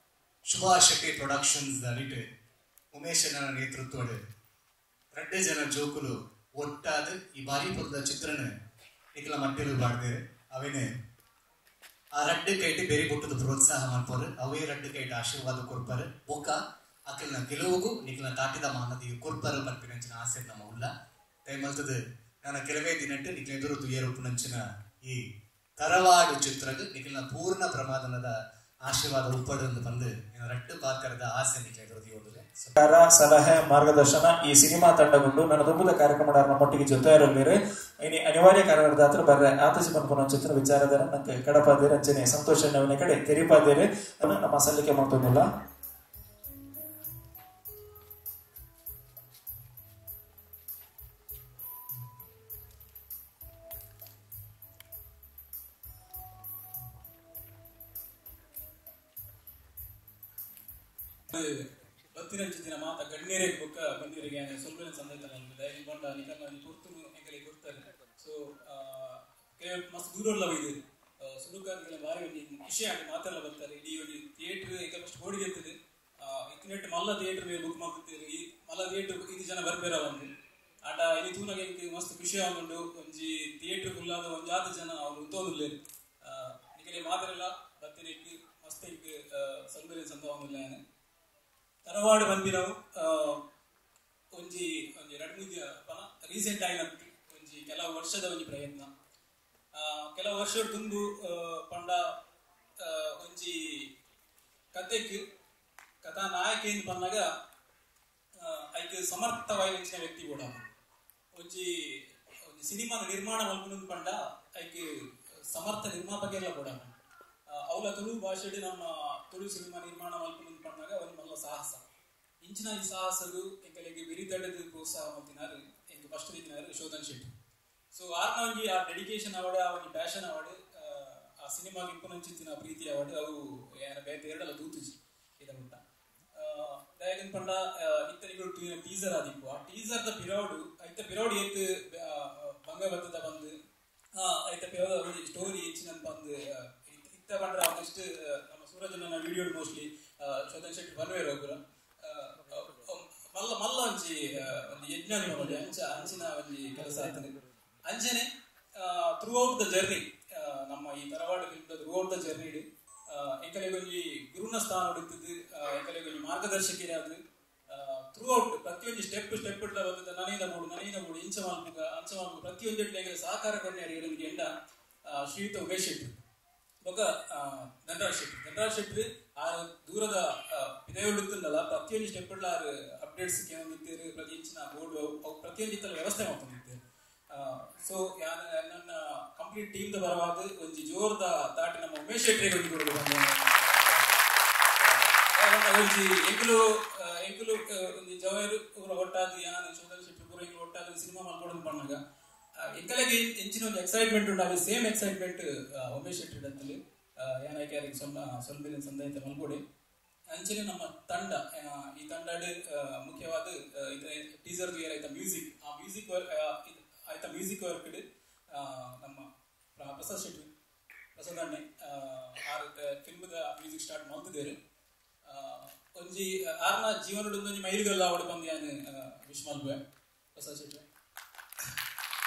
ಶುಭ ಶೆಟ್ಟಿ ಪ್ರೊಡಕ್ಷನ್ಸ್ ನಿಟ್ಟು ಉಮೇಶನ ನೇತೃತ್ವದ 2 ಜನ ಜೋಕುಲು ಒಟ್ಟಾದ ಈ ಬಾರಿ ಪೊರದ ಚಿತ್ರನ ನಿಖಲ ಮಟ್ಟಿಲು ಬಾಡ್ದೇರು. ಅವೇನೆ ಆ ರಡ್ಡು ಕೈಟ್ ಬೇರೆ ಬುಟ್ಟದ ಪ್ರೋತ್ಸಾಹ ಮನ್ಪೋರು ಅವೇ ರಡ್ಡು ಕೈಟ್ ಆಶೀರ್ವಾದ ಕೊರ್ಪರು ಬೊಕ್ಕ ಅಕಲ್ನ ಗೆಲುವುಗೂ ನಿಖಲ ತಾಟಿದ ಮಾನದಿ ಕೊರ್ಪರು ಪನ್ಪಿನಂಚಿನ ಆಸೆ ನಮ್ಮ ಉಲ್ಲ ದಯಮಲ್ತದ ನನ್ನ ಕೆಲವೇ ದಿನಟ್ಟು ನಿಖಲ ಎದುರು ತುಯರು ಉಪ್ಪುನಂಚಿನ ಈ ತರವಾಡು ಚಿತ್ರಗ್ ನಿಖಲ್ನ ಪೂರ್ಣ ಪ್ರಮಾದನದ ಆಶೀರ್ವಾದ ಉಪ್ಪಡು ಬಂದು ರಡ್ಡು ಪಾತ್ರದ ಆಸೆ ನಿಖಲ ಎದುರು ಸಲಹೆ ಮಾರ್ಗದರ್ಶನ ಈ ಸಿನಿಮಾ ತಂಡಗೊಂಡು ನನ್ನ ದುಂಬುದ ಕಾರ್ಯಕ್ರಮ ನಮ್ಮೊಟ್ಟಿಗೆ ಜೊತೆ ಇರಲಿರಿ. ಇನಿ ಅನಿವಾರ್ಯ ಕಾರಣದ ಹತ್ರ ಬರ್ರೆ ಆತಜಿ ಪನ್ಪುನ ಚಿತ್ರ ವಿಚಾರಧಾರ ನಂಗೆ ಕಡಪಾದೇರಿ ಅಂಚನೆ ಸಂತೋಷ ನವಿನ ಕಡೆ ತೆರಿಪಾದೇರಿ ನಮ್ಮ ಸಲ್ಲಿಕೆ ಮಾಡ್ತೊಂದಿಲ್ಲ. ಬತ್ತಿನಂಚಿತ್ತಿನ ಮಾತ ಗಣ್ಯರಿಗೆ ಬೊಕ್ಕ ಬಂದಿರಿಗೆ ಸೊಲ್ಮೆನ್ ಸಂದೈತ ಮಲ್ಪುದೆ ಈ ಬಂಡ ನಿಕಲ್ನ ಪೊರ್ತುನು ಎಂಕಲೆಗ್ ಕೊರ್ತಾರೆ. ಸೊ ಮಸ್ತ್ ದೂರಲ್ಲ ಒಯ್ದೆರ್ ಸುರುಕಾದಿಗೆಲ್ಲ ಬಾರಿ ಒಂಜಿ ಖುಷಿ ಆಂಡ್ ಮಾತೆರ್ಲ ಬರ್ತಾರೆ. ಇಡೀ ಒಂಜಿ ಥಿಯೇಟರ್ ಎಂಕಲ್ ಫಸ್ಟ್ ಬೋಡಿಗೆ ಇತ್ತುದು ಇತ್ತಿನೆಟ್ ಮಲ್ಲ ಥಿಯೇಟರ್ ಬುಕ್ ಮಲ್ತಿತ್ತೆರ್. ಈ ಮಲ್ಲ ಥಿಯೇಟರ್ ಇತಿ ಜನ ಬರ್ಪೆರ ಬಂದು ಆಟ ಇನಿ ತೂನಗ ಎಂಕ್ ಮಸ್ತ್ ಖುಷಿ ಆವೊಂದುಂಡು. ಒಂಜಿ ಥಿಯೇಟರ್ ಫುಲ್ ಆದ್ ಒಂಜಾತ್ ಜನ ಅವ್ರು ಉಂತೊಂದುಲ್ಲೆರ್. ನಿಕಲೆ ಮಾತೆರೆಲ ಬತ್ತಿನೆಕ್ ಮಸ್ತ್ ಎಂಕ್ ಸೊಲ್ಮೆನ್ ಸಂದವೊಂದುಲ್ಲೆ. ಯಾನ್ ತರವಾಡು ಪನ್ಪಿನವು ಒಂಜಿ ಒಂಜಿ ರಡ್ಡ್ ಮೂಜಿ ಪನ ರೀಸೆಂಟ್ ಆಯಿನ ಒಂಜಿ ಕೆಲವು ವರ್ಷದ ಒಂಜಿ ಪ್ರಯತ್ನ. ಕೆಲವು ವರ್ಷ ದುಂಬು ಪಂಡ ಒಂಜಿ ಕತೆಕ್ ಕಥಾ ನಾಯಕ ಪನ್ನಗ ಐಕ್ ಸಮರ್ಥವಾಯಿನಂಚಿನ ವ್ಯಕ್ತಿ ಕೂಡ ಒಂಜಿ ಒಂಜಿ ಸಿನಿಮಾನ ನಿರ್ಮಾಣ ಮಲ್ಪುನು ಪಂಡ ಐಕ್ ಸಮರ್ಥ ನಿರ್ಮಾಪಕೆರ್ಲ ಕೂಡ ಅವಲ ತುಳು ಭಾಷೆಡ್ ನಮ್ಮ ತುಳು ಸಿನಿಮಾ ನಿರ್ಮಾಣ ಮಲ್ಪುನು ಪಣ್ಣಾಗ ಒಂಜಿ ಮಲ್ಲ ಸಾಹಸ. ಇಂಚಿನ ಈ ಸಾಹಸದು ಎಂಕಲೆಗ್ ಬಿರಿದಡದು ಪ್ರೋತ್ಸಾಹ ಮಲ್ತಿನಾರ್ ಎಂಕ್ ಫಸ್ಟ್ ದಿತಿನಾರ್ ಶೋಧನ್ ಶೆಟ್ಟಿ. ಸೊ ಆರ್ನ ಒಂಜಿ ಆ ಡೆಡಿಕೇಶನ್ ಅವಾರ್ಡ್, ಆ ಒಂಜಿ ಪ್ಯಾಷನ್ ಅವಾರ್ಡ್, ಆ ಸಿನಿಮಾಗ್ ಇಪ್ಪುನಂಚಿತ್ತಿನ ಪ್ರೀತಿ ಅವಾರ್ಡ್ ಅವು ಏನ ಬೇತೆ ಎರಡಲ ತೂತುಜಿ ಇದ ಮುಟ್ಟ. ದಾಯೆಗಂದ್ ಪಂಡ ಇತ್ತೆ ನಿಕುಲು ತೂಯಿನ ಟೀಸರ್ ಆದಿಪ್ಪು. ಆ ಟೀಸರ್ ದ ಪಿರವುಡು ಐತ ಪಿರವುಡು ಏತ್ ಬಂಗ ಬತ್ತದ ಬಂದ್ ಐತ ಪಿರವುದ ಒಂಜಿ ಸ್ಟೋರಿ ಎಂಚಿನ ಬಂದ್ ಇತ್ತ ಪಂಡ್ರ ನೆಕ್ಸ್ಟ್ ನಮ್ಮ ಸೂರಜನ ವಿಡಿಯೋ ಮೋಸ್ಟ್ಲಿ ಶೋಧನ್ ಶೆಟ್ಟಿ ಬನ್ವೇರ್ ಒಬ್ಬರ ಮಲ್ಲ ಮಲ್ಲ ಒಂಜಿ ಒಂಜಿ ಯಜ್ಞ ಅಂಚ ಅಂಚಿನ ಒಂಜಿ ಕೆಲಸ ಆತದೆ. ಅಂಚನೆ ಥ್ರೂ ಔಟ್ the journey ನಮ್ಮ ಈ ತರವಾಡು film through out the journey ಎಂಕಲೆಗ್ ಒಂಜಿ ಗುರುನ ಸ್ಥಾನ ಇತ್ತದು, ಎಂಕಲೆಗ್ ಒಂಜಿ ಮಾರ್ಗದರ್ಶಕರಾದ ಥ್ರೂ ಔಟ್ ಪ್ರತಿಯೊಂಜಿ ಸ್ಟೆಪ್ ಸ್ಟೆಪ್ ಬಂದ ನನೈದ ಬೋಡು ನನೈದ ಬೋಡು ಇಂಚ ಮಲ್ಪುಗ ಅಂಚ ಮಲ್ಪುಗ ಪ್ರತಿಯೊಂಜಿ ಎಂಕಲೆ ಸಹಕಾರ ಕೊರ್ನ್ಯಾರ್ ಏರೆಂದ್ ಎಂಡ ಶ್ರೀಯುತ ಉಮೇಶ್ ಶೆಟ್ಟಿ ಬೊಕ್ಕ ಧನರಾಜ್ ಶೆಟ್ಟಿ. ಧನರಾಜ್ ಶೆಟ್ಟಿ ಆ ದೂರದ ಪಿದಯುಡುತ್ತಲ್ಲ ಪ್ರತಿಯೊಂಜಿ ಸ್ಟೆಪ್ ಆರ್ ಅಪ್ಡೇಟ್ಸ್ ಕೇಳೊಂದಿತ್ತೇರು, ಪ್ರತಿ ಇಂಚಿನ ಬೋರ್ಡ್ ಪ್ರತಿಯೊಂಜಿ ವ್ಯವಸ್ಥೆ ಮಾಡ್ಕೊಂಡಿದ್ದೇವೆ. ಸೊ ಯಾನ್ ನನ್ನ ಕಂಪ್ಲೀಟ್ ಟೀಮ್ ದ ಬರವಾದ ಒಂಜಿ ಜೋರ್ದ ದಾಟಿ ನಮ್ಮ ಉಮೇಶ್ ಶೆಟ್ಟಿಗೆ ಒಂಜಿ ಕೊಡೋದು. ಒಂಜಿ ಎಂಕುಲು ಎಂಕುಲು ಒಂಜಿ ಜವಾಹರ್ ಪೂರ ಒಟ್ಟಾದ್ ಯಾನ್ ಶೋಧನ್ ಶೆಟ್ಟಿ ಪೂರ ಎಂಕುಲು ಒಟ್ಟಾದ್ ಸಿನಿಮಾ ಮಲ್ಪೊಡು ಪಣ್ಣಾಗ ಎಂಕಲೆಗ್ ಎಂಚಿನ ಒಂಜಿ ಎಕ್ಸೈಟ್ಮೆಂಟ್ ಉಂಡು ಅವೆ ಸೇಮ್ ಎಕ್ಸೈಟ್ಮೆಂಟ್ ಉಮೇಶ್ ಶೆಟ್ಟಿ ಡತ್ತಲು ಯಾನ್ ಐಕ್ ಯಾರಿಗೆ ಸೊಲ್ಮೆನ್ ಸಂದೈತ ಮಲ್ಪೊಡೆ. ಅಂಚನೆ ನಮ್ಮ ತಂಡ ಈ ತಂಡಡ್ ಮುಖ್ಯವಾದ ಟೀಸರ್ ಆಯ್ತ ಮ್ಯೂಸಿಕ್, ಆ ಮ್ಯೂಸಿಕ್ ಆಯ್ತ ಮ್ಯೂಸಿಕ್ ವರ್ಕ್ ನಮ್ಮ ಪ್ರಸಾದ್ ಶೆಟ್ಟಿ ಪ್ರಸಾದ್ ಅಣ್ಣೆ ಆರ್ ಫಿಲ್ಮ್ದ ಮ್ಯೂಸಿಕ್ ಸ್ಟಾರ್ಟ್ ಮಲ್ತಿದ್ದೇರು. ಒಂಜಿ ಆರ್ನ ಜೀವನಡ್ ಒಂಜಿ ಮೈಲಿಗಲ್ಲು ಆವಡ್ ಪಂದ್ ಯಾನ್ ವಿಶ್ ಮಲ್ಪುವೆ ಪ್ರಸಾದ್ ಶೆಟ್ಟಿ.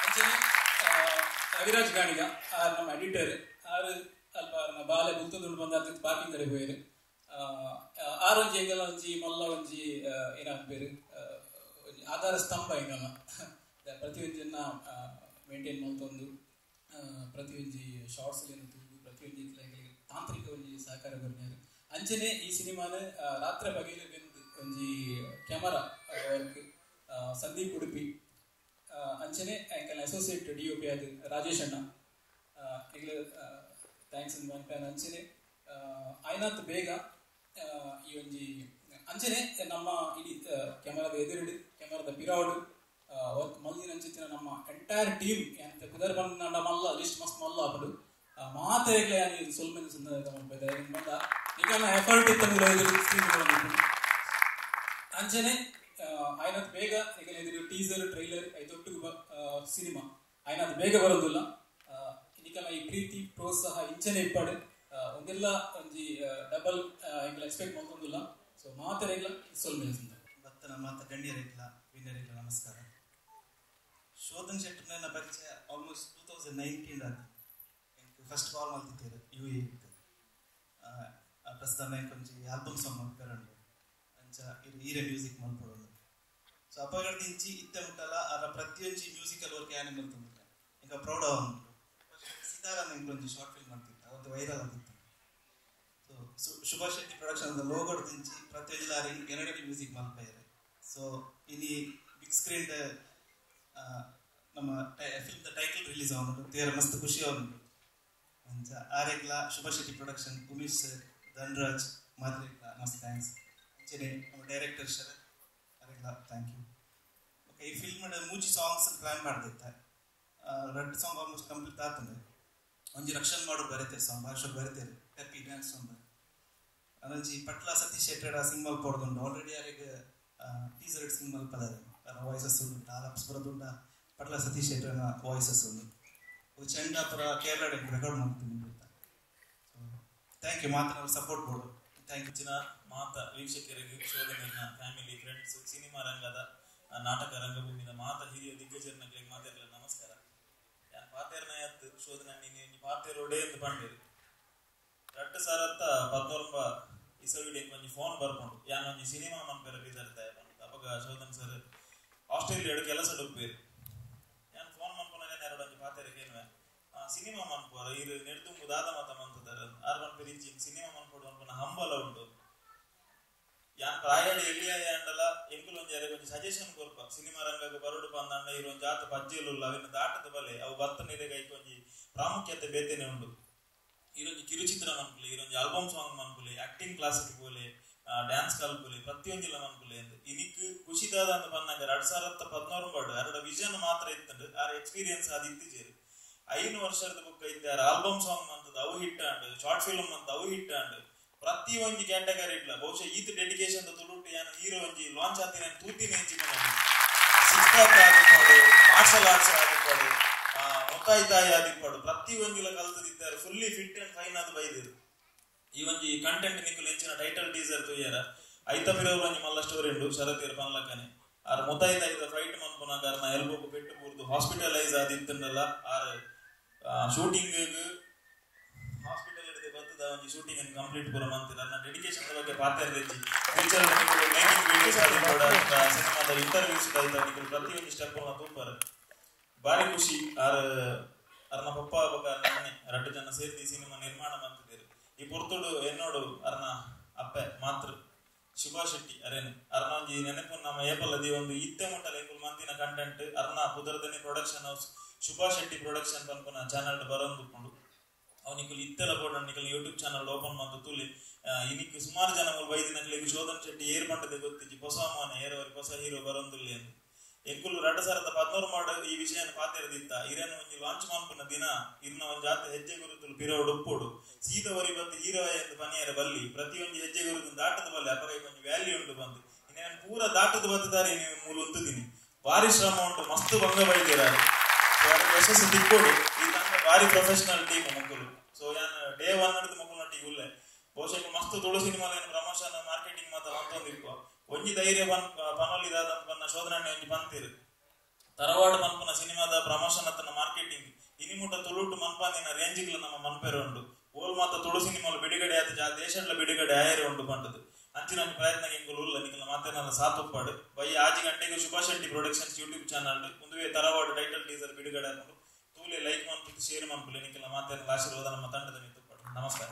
ಅಂಚನೆ ರವಿರಾಜ್ ಗಾಣಿಗ ಆರ್ ನಮ್ಮ ಎಡಿಟರ್, ಆರ್ ಅಲ್ಪ ಆರ್ನ ಬಾಲೆ ಬುಲ್ತೊಂದುಂಡು ಬಂದ ಪಾರ್ಕಿಂಗ್ ಕಡೆ ಪೋಯೆರ್. ಆರ್ ಒಂಜಿ ಎಂಕಲ್ನ ಒಂಜಿ ಮಲ್ಲ ಒಂಜಿ ಏನಾಪೇರು ಒಂಜಿ ಆಧಾರ ಸ್ತಂಭ ಎಂಕಲ್ನ ಪ್ರತಿಯೊಂಜಿನ ಮೇಂಟೈನ್ ಮಲ್ತೊಂದು ಪ್ರತಿಯೊಂಜಿ ಶಾರ್ಟ್ಸ್ ತೂದು ಪ್ರತಿಯೊಂಜಿ ತಾಂತ್ರಿಕ ಒಂಜಿ ಸಹಕಾರ ಕೊರ್ನ್ಯಾರ್. ಅಂಚನೆ ಈ ಸಿನಿಮಾನ ರಾತ್ರೆ ಬಗೆಲು ಬೆಂದ್ ಒಂಜಿ ಕ್ಯಾಮರಾ ವರ್ಕ್ ಸಂದೀಪ್ ಉಡುಪಿ, ಅಂಚನೆ ಎಂಕಲ್ನ ಅಸೋಸಿಯೇಟ್ ಡಿ ಒ ಪಿ ಆದ್ ರಾಜೇಶ್ ಅಣ್ಣ ಎಂಕ್ಲೆ thanks ಪನ್ಪೆ. ಅಂಚನೆ ಆಯ್ನಾತ್ ಬೇಗ ಈ ಒಂಜಿ ಅಂಚನೆ ನಮ್ಮ ಇಡೀ ಕ್ಯಾಮರಾದ ಎದುರುಡು ಕ್ಯಾಮರಾದ ಪಿರವುಡು ವರ್ಕ್ ಮಲ್ದಿನಂಚಿತ್ತಿನ ನಮ್ಮ ಎಂಟೈರ್ ಟೀಮ್ ಎಂತ ಪುದರ್ ಪಂಡ ಮಲ್ಲ ಲಿಸ್ಟ್ ಮಸ್ತ್ ಮಲ್ಲ ಆಪುಂಡು. ಮಾತೆರೆಗ್ಲ ಯಾನ್ ಸೊಲ್ಮೆನ್ ಸಂದೈತ ಮಲ್ಪೆ. ಪಂಡ ನಿಕಲ್ನ ಎಫರ್ಟ್ ಇತ್ತ ಸ್ಕ್ರೀನ್. ಅಂಚನೆ ಆಯ್ನಾತ್ ಬೇಗ ನಿಕಲ್ನ ಎದುರು ಟೀಸರ್ ಟ್ರೈಲರ್ ಐತೊಟ್ಟುಗು ಸಿನಿಮಾ ಆಯ್ನಾತ್ ಬೇಗ ಬರೋದಿಲ್ಲ. ನಿಕಲ್ನ ಈ ಪ್ರೀತಿ ಪ್ರೋತ್ಸಾಹ ಇಂಚನೆ ಇಪ್ಪಡು ಒಂದೆಲ್ಲ ಒಂಜಿ ಡಬಲ್ ಎಂಕಲ್ ಎಕ್ಸ್ಪೆಕ್ಟ್ ಮಲ್ತೊಂದುಲ್ಲ. ಸೊ ಮಾತೆರೆಗ್ಲ ಸೊಲ್ಮೆನ್ ಸಂದೈತ. ಬತ್ತನ ಮಾತ ಗಣ್ಯರೆಗ್ಲ ವಿನರೆಗ್ಲ ನಮಸ್ಕಾರ. ಶೋಧನ್ ಶೆಟ್ಟರ್ನ ಪರಿಚಯ ಆಲ್ಮೋಸ್ಟ್ 2019 ಆದ ಫಸ್ಟ್ ಕಾಲ್ ಮಲ್ತಿದ್ದೇರು ಯು ಎ ಪ್ರಸ್ತುತ ಒಂಜಿ ಆಲ್ಬಮ್ ಸಾಂಗ್ ಮಲ್ಪೆರಂಡು ಅಂಚ ಈರೆ ಮ್ಯೂಸಿಕ್ ಮಲ್ಪೊಡು. ಸೊ ಅಪಗಡ್ದಿಂಚಿ ಇತ್ತೆ ಮುಟ್ಟಲ ಅರ ಪ್ರತಿಯೊಂಜಿ ಮ್ಯೂಸಿಕಲ್ ವರ್ಕ್ ಯಾನೆ ಮಲ್ತೊಂದಿಲ್ಲ ಎಂಕ ಪ್ರೌಡ್ ಆವೊಂದುಂಡು. ಸಿತಾರ ಎಂಕ್ ಒಂಜಿ ಶಾರ್ಟ್ ಫಿಲ್ಮ್ ಮಲ್ತಿತ್ತು ಅವತ್ತು ವೈರಲ್ ಆಗಿತ್ತು. ಸೊ ಶುಭಾಷ್ ಶೆಟ್ಟಿ ಪ್ರೊಡಕ್ಷನ್ ಲೋಗೋಡ್ ದಿಂಚಿ ಪ್ರತಿಯೊಂಜಿ ಆರ್ ಎರಡನೇ ಮ್ಯೂಸಿಕ್ ಮಲ್ಪೆರೆ. ಸೊ ಇನಿ ಬಿಗ್ ಸ್ಕ್ರೀನ್ ನಮ್ಮ ಫಿಲ್ಮ್ the title release ಆವೊಂದುಂಡು, ತೇರ ಮಸ್ತ್ ಖುಷಿ ಆವೊಂದುಂಡು. ಅಂಚ ಆರೆಗ್ಲ ಶುಭಾಷ್ ಶೆಟ್ಟಿ ಪ್ರೊಡಕ್ಷನ್ ಉಮೇಶ್ ಸರ್ ಧನರಾಜ್ ಮಾತ್ರೆಗ್ಲ ಮಸ್ತ್ thanks. ಅಂಚನೆ ನಮ್ಮ ಡೈರೆಕ್ಟರ್ ಶರತ್ ಆರೆಗ್ಲ thank you. Okay, ಈ ಫಿಲ್ಮ್ ಮೂಜಿ ಸಾಂಗ್ಸ್ ಪ್ಲಾನ್ ಮಾಡ್ದಿತ್ತ, ರಡ್ಡ್ ಸಾಂಗ್ ಆಲ್ಮೋಸ್ಟ್ ಕಂಪ್ಲೀಟ್ ಆತಂದೆ. ಒಂಜಿ ರಕ್ಷಣ್ ಮಾಡು ಬರೀತಾರೆ ಸಾಂಗ್, ಭಾಷೆ ಬರೀತಾರೆ ಹ್ಯಾಪಿ ಡ್ಯಾನ್ಸ್ ಸಾಂಗ್. ಅನಂಜಿ ಪಟ್ಲ ಸತೀಶ್ ಶೆಟ್ಟರ ಸಿಂಗ್ ಮಲ್ಪೊಡ್ದುಂಡು ಆಲ್ರೆಡಿ ಅರೆಗ್ ಟೀಸರ್ ಸಿಂಗ್ ಮಲ್ಪದಾರೆ ವಾಯ್ಸಸ್ ಉಂಟು ಆಲಪ್ಸ್ ಬರೋದುಂಡ ಪಟ್ಲ ಸತೀಶ್ ಶೆಟ್ಟರನ ವಾಯ್ಸಸ್ ಉಂಡು ಚೆಂಡಾಪುರ ಕೇರಳ ರೆಕಾರ್ಡ್ ಮಾಡ್ತೀನಿ. Thank you ಮಾತ್ರ ಸಪೋರ್ಟ್ ಬೋರ್ಡ್. Thank you. ಹೆಚ್ಚಿನ ಮಾತ ವೀಕ್ಷಕರಿಗೆ, ಶೋಧನೆಯ ಫ್ಯಾಮಿಲಿ, ಫ್ರೆಂಡ್ಸ್, ಸಿನಿಮಾ ರಂಗದ, ನಾಟಕ ರಂಗಭೂಮಿದ ಮಾತ ಹಿರಿಯ ದಿಗ್ಗಜರನಗಳಿಗೆ ಮಾತಾಡಲ ನಮಸ್ಕಾರ. ಯಾನ್ ಪಾತೇರ್ನ ಯತ್ ಶೋಧನೆ ನೀನು ಪಾತೇರೋಡೆ ಎಂದು ಪಂಡೇರು 2019 ಇಸವಿಡೆ ಒಂಜಿ ಫೋನ್ ಬರ್ಕೊಂಡು ಯಾನ್ ಒಂಜಿ ಸಿನಿಮಾ ಮನ್ಪೆರ ಬಿದರ್ತೆ ಅಪಗ ಶೋಧನ್ ಸರ್ ಆಸ್ಟ್ರೇಲಿಯಾಡು ಕೆಲಸ ಡುಪ್ಪೇರು. ಯಾನ್ ಫೋನ್ ಮನ್ಪುನಾಗ ಎರಡು ಒಂಜಿ ಪಾತೇರಕ್ಕೆ ಏನುವೆ ಸಿನಿಮಾ ಮನ್ಪುವರ ಇರು ನೆಡ್ದುಂಬು ದಾದ ಮಾತ ಮಂತದಾರ ಆರ್ ಮನ್ಪೆರ್ ಇಜ್ಜಿ ಸಿನಿಮಾ ಮನ್ಪೊಡು ಮನ್ಪುನ ಹಂಬಲ ಉಂಟು. ಯಾನ್ ಪ್ರಾಯಡ್ ಎಲ್ಲಿಯ ಅಂಡಲ ಎಂಕುಲು ಒಂಜಿ ಅರೆಗ್ ಒಂಜಿ ಸಜೆಷನ್ ಕೊರ್ಪ ಸಿನಿಮಾ ರಂಗಗ್ ಬರೊಡು ಪಂದಾಂಡ ಇರು ಒಂಜಿ ಆತ ಪಜ್ಜೆಲು ಅವಿನ ದಾಟದ ಬಲೆ ಅವು ಬತ್ತ ನೀರೆಗ್ ಐಕ್ ಒಂಜಿ ಪ್ರಾಮುಖ್ಯತೆ ಬೇತೆನೆ ಉಂಡು. ಇರೊಂಜಿ ಕಿರುಚಿತ್ರ ಮನ್ಪುಲೆ, ಇರೊಂಜಿ ಆಲ್ಬಮ್ ಸಾಂಗ್ ಮನ್ಪುಲೆ, ಆಕ್ಟಿಂಗ್ ಕ್ಲಾಸ್ ಪೋಲೆ, ಡ್ಯಾನ್ಸ್ ಕಲ್ಪುಲೆ, ಪ್ರತಿಯೊಂಜಿಲ ಮನ್ಪುಲೆ ಅಂದ್ ಇನಿಕ್ ಖುಷಿದಾದ ಅಂದ್ ಪನ್ನಾಗ 2014 ಅರಡ ವಿಷನ್ ಮಾತ್ರ ಇತ್ತಂಡು ಆರ್ ಎಕ್ಸ್ಪೀರಿಯನ್ಸ್ ಆದ್ ಇತ್ತಿಜೇರು. 5 ವರ್ಷದ ಬುಕ್ ಇತ್ತೆ ಆರ್ ಆಲ್ಬಮ್ ಸಾಂಗ್ ಮಂತದ ಅವು ಹಿಟ್ ಆಂಡ್, ಶಾರ್ಟ್ ಫಿಲ್ಮ್ ಮಂತ ಅವು ಹಿಟ್ ಆಂಡ್, ಪ್ರತಿ ಒಂಜಿ ಕ್ಯಾಟಗರಿ ಇಡ್ಲ ಬಹುಶಃ ಈತ ಡೆಡಿಕೇಶನ್ ತುಳುಟು ಯಾನ ಹೀರೋ ಒಂಜಿ ಲಾಂಚ್ ಆತಿನ ತೂತಿನ ಹೆಂಚಿ ಸಿಕ್ಸ್ ಪ್ಯಾಕ್ ಆದಿಪ್ಪಡು, ಮಾರ್ಷಲ್ ಆರ್ಟ್ಸ್ ಆದಿಪ್ಪಡು, ಮುತಾಯಿ ತಾಯಿ ಆದಿಪ್ಪಡು, ಪ್ರತಿ ಒಂಜಿಲ ಕಲ್ತದಿದ್ದಾರೆ ಫುಲ್ಲಿ ಫಿಟ್ ಅಂಡ್ ಫೈನ್ ಆದ್ ಬೈದಿರು. ಈ ಒಂಜಿ ಕಂಟೆಂಟ್ ನಿಕುಲು ಹೆಚ್ಚಿನ ಟೈಟಲ್ ಟೀಸರ್ ತೂಯರ ಐತ ಪಿರವು ಒಂಜಿ ಮಲ್ಲ ಸ್ಟೋರಿ ಉಂಡು ಶರತೀರ್ ಪನ್ಲಕನೆ ಆರ್ ಮುತಾಯಿ ತಾಯಿದ ಫೈಟ್ ಮನ್ಪುನಾಗ ಅರ್ನ ಎಲ್ಬೋಗು ಪೆಟ್ಟು ಬೂರ್ದು ಹಾಸ್ಪಿಟಲೈಸ್ ಆದಿತ್ತಂಡಲ್ಲ ಆರ್ ಶೂಟಿಂಗ್ ಹಾಸ್ಪಿಟಲ್ ಹಿಡಿದು ಬರ್ತದ ಒಂಜಿ ಶೂಟಿಂಗ್ ಅನ್ನು ಕಂಪ್ಲೀಟ್ ಪೂರ ಮಂತಿರ. ನನ್ನ ಡೆಡಿಕೇಶನ್ ಬಗ್ಗೆ ಪಾತ್ರ ಹೆಚ್ಚಿ ಫ್ಯೂಚರ್ ಮೇಕಿಂಗ್ ವಿಡಿಯೋಸ್ ಆದಿಪ್ಪಡು, ಸಿನಿಮಾದ ಇಂಟರ್ವ್ಯೂಸ್ ಆಯ್ತು ನಿಕುಲು ಪ್ರತಿಯೊಂದು ಸ್ಟೆಪ್ ಅನ್ನ ತೂಪರ್ ಬಾರಿ ಖುಷಿ. ಆರ್ ಅರ್ನ ಪಪ್ಪ ಬೊಕ ಅರ್ನ ರಡ್ಡು ಜನ ಸೇರ್ದಿ ಸಿನಿಮಾ ನಿರ್ಮಾಣ ಮಂತಿದ್ದೀರು. ಈ ಪೊರ್ತುಡು ಎನ್ನೋಡು ಅರ್ನ ಅಪ್ಪೆ ಮಾತೃ ಶುಭಾ ಶೆಟ್ಟಿ ಅರೇನು ಅರ್ನ ಒಂಜಿ ನೆನಪು ನಮ್ಮ ಏಪಲ್ಲದಿ ಒಂದು ಇತ್ತೆ ಮುಟ್ಟಲ ಎಂಕುಲು ಮಂತಿನ ಕಂಟೆಂಟ್ ಅರ್ನ ಪುದರ್ದನಿ production house Shubha Shetty production ಪನ್ಪುನ ಚಾನಲ್ ಬರೋಂದುಪ್ಪುಂಡು. ಅವು ನಿಕುಲು ಇತ್ತೆಲ ಬೋಡ ನಿಕುಲು ಯೂಟ್ಯೂಬ್ ಚಾನಲ್ ಓಪನ್ ಮಂತು ತೂಲಿ ಇನಿಕ್ ಸುಮಾರು ಜನ ಮೂಲು ಬೈದಿನಕ್ಲೆಗ್ ಶೋಧನ್ ಶೆಟ್ಟಿ ಏರ್ ಪಂಡದೆ ಗೊತ್ತಿಜ್ಜಿ, ಹೊಸ ಮಾನೆ ಏರವರಿ ಹೊಸ ಹೀರೋ ಬರೋಂದುಲ್ಲಿ ಅಂದ್. ಎಂಕುಲು 2014 ಮಾಡು ಈ ವಿಷಯನ ಪಾತೆರದಿತ್ತ ಇರನ್ನು ಒಂಜಿ ಲಾಂಚ್ ಮನ್ಪುನ ದಿನ ಇರ್ನ ಒಂಜಿ ಆತ ಹೆಜ್ಜೆ ಗುರುತುಲು ಪಿರೋಡು ಉಪ್ಪೋಡು ಸೀದ ಒರಿ ಬತ್ತು ಹೀರೋ ಎಂದು ಪನಿಯರ ಬಲ್ಲಿ ಪ್ರತಿಯೊಂಜಿ ಹೆಜ್ಜೆ ಗುರುತು ದಾಟದ ಬಲ್ಲಿ ಅಪಗ ಒಂಜಿ ವ್ಯಾಲ್ಯೂ ಉಂಟು ಬಂದು ಇನ್ನೇನು ಪೂರ ದಾಟದ ಬತ್ತುದಾರೆ ನೀವು ಮೂಲ ಉಂತುದಿನಿ. ಭಾರಿ ಶ್ರಮ ಉಂಟು, ಮಸ್ತ್ ಭಂಗ ಬೈದಿರ ಯಶಸ್ಸು ತಿಕ್ಕೋಡು. ಈ ತಂಡ ಭಾರಿ ಪ್ರೊಫೆಷನಲ್ ಟೀಮ್ ಮಕ್ಕಳು. ಸೊ ಯಾನ್ ಡೇ ಒನ್ ನಡೆದು ಮಕ್ಕಳು ಉಲ್ಲೆ ಬಹುಶಃ ಮಸ್ತ್ ತುಳು ಸಿನಿಮಾಲ ಪ್ರಮೋಷನ್ ಮಾರ್ಕೆಟಿಂಗ್ ಮಾತ್ರ ಅಂತೊಂದಿಪ್ಪ ಒಂಜಿ ಧೈರ್ಯ ಪನೊಲಿದಾದ ಪನ್ನ ಶೋಧನೆ ಒಂಜಿ ಪಂತಿರು ತರವಾಡು ಮನ್ಪುನ ಸಿನಿಮಾದ ಪ್ರಮೋಷನ್ ಅತ್ತನ ಮಾರ್ಕೆಟಿಂಗ್ ಇನಿಮುಟ ತುಳುಟು ಮನ್ಪಾಂದಿನ ರೇಂಜ್ಗಳ ನಮ್ಮ ಮನ್ಪೆರ ಉಂಡು. ಓಲ್ ಮಾತ ತುಳು ಸಿನಿಮಾಲು ಬಿಡುಗಡೆ ಆತ ದೇಶಡ್ಲ ಬಿಡುಗಡೆ ಆಯರೆ ಉಂಡು ಪಂಡದು ಅಂಚಿನ ಒಂಜಿ ಪ್ರಯತ್ನ ಎಂಕುಲು ಉಲ್ಲ ನಿಕಲ್ನ ಮಾತೆರ್ನಲ ಸಾತೊಪ್ಪಾಡು. ಬೈ 6 ಗಂಟೆಗೆ Shubha Shetty productions YouTube channel ಒಂದುವೇ ತರವಾಡು ಟೈಟಲ್ ಟೀಸರ್ ಬಿಡುಗಡೆ ಆಪುಂಡು. ತೂಲೆ ಲೈಕ್ ಮನ್ಪುದು ಶೇರ್ ಮನ್ಪುಲೆ ನಿಕಲ್ನ ಮಾತೆರ್ನಲ ಆಶೀರ್ವಾದ ನಮ್ಮ ತಂಡದ ಮಿತ್ತುಪ್ಪಾಡು. ನಮಸ್ಕಾರ.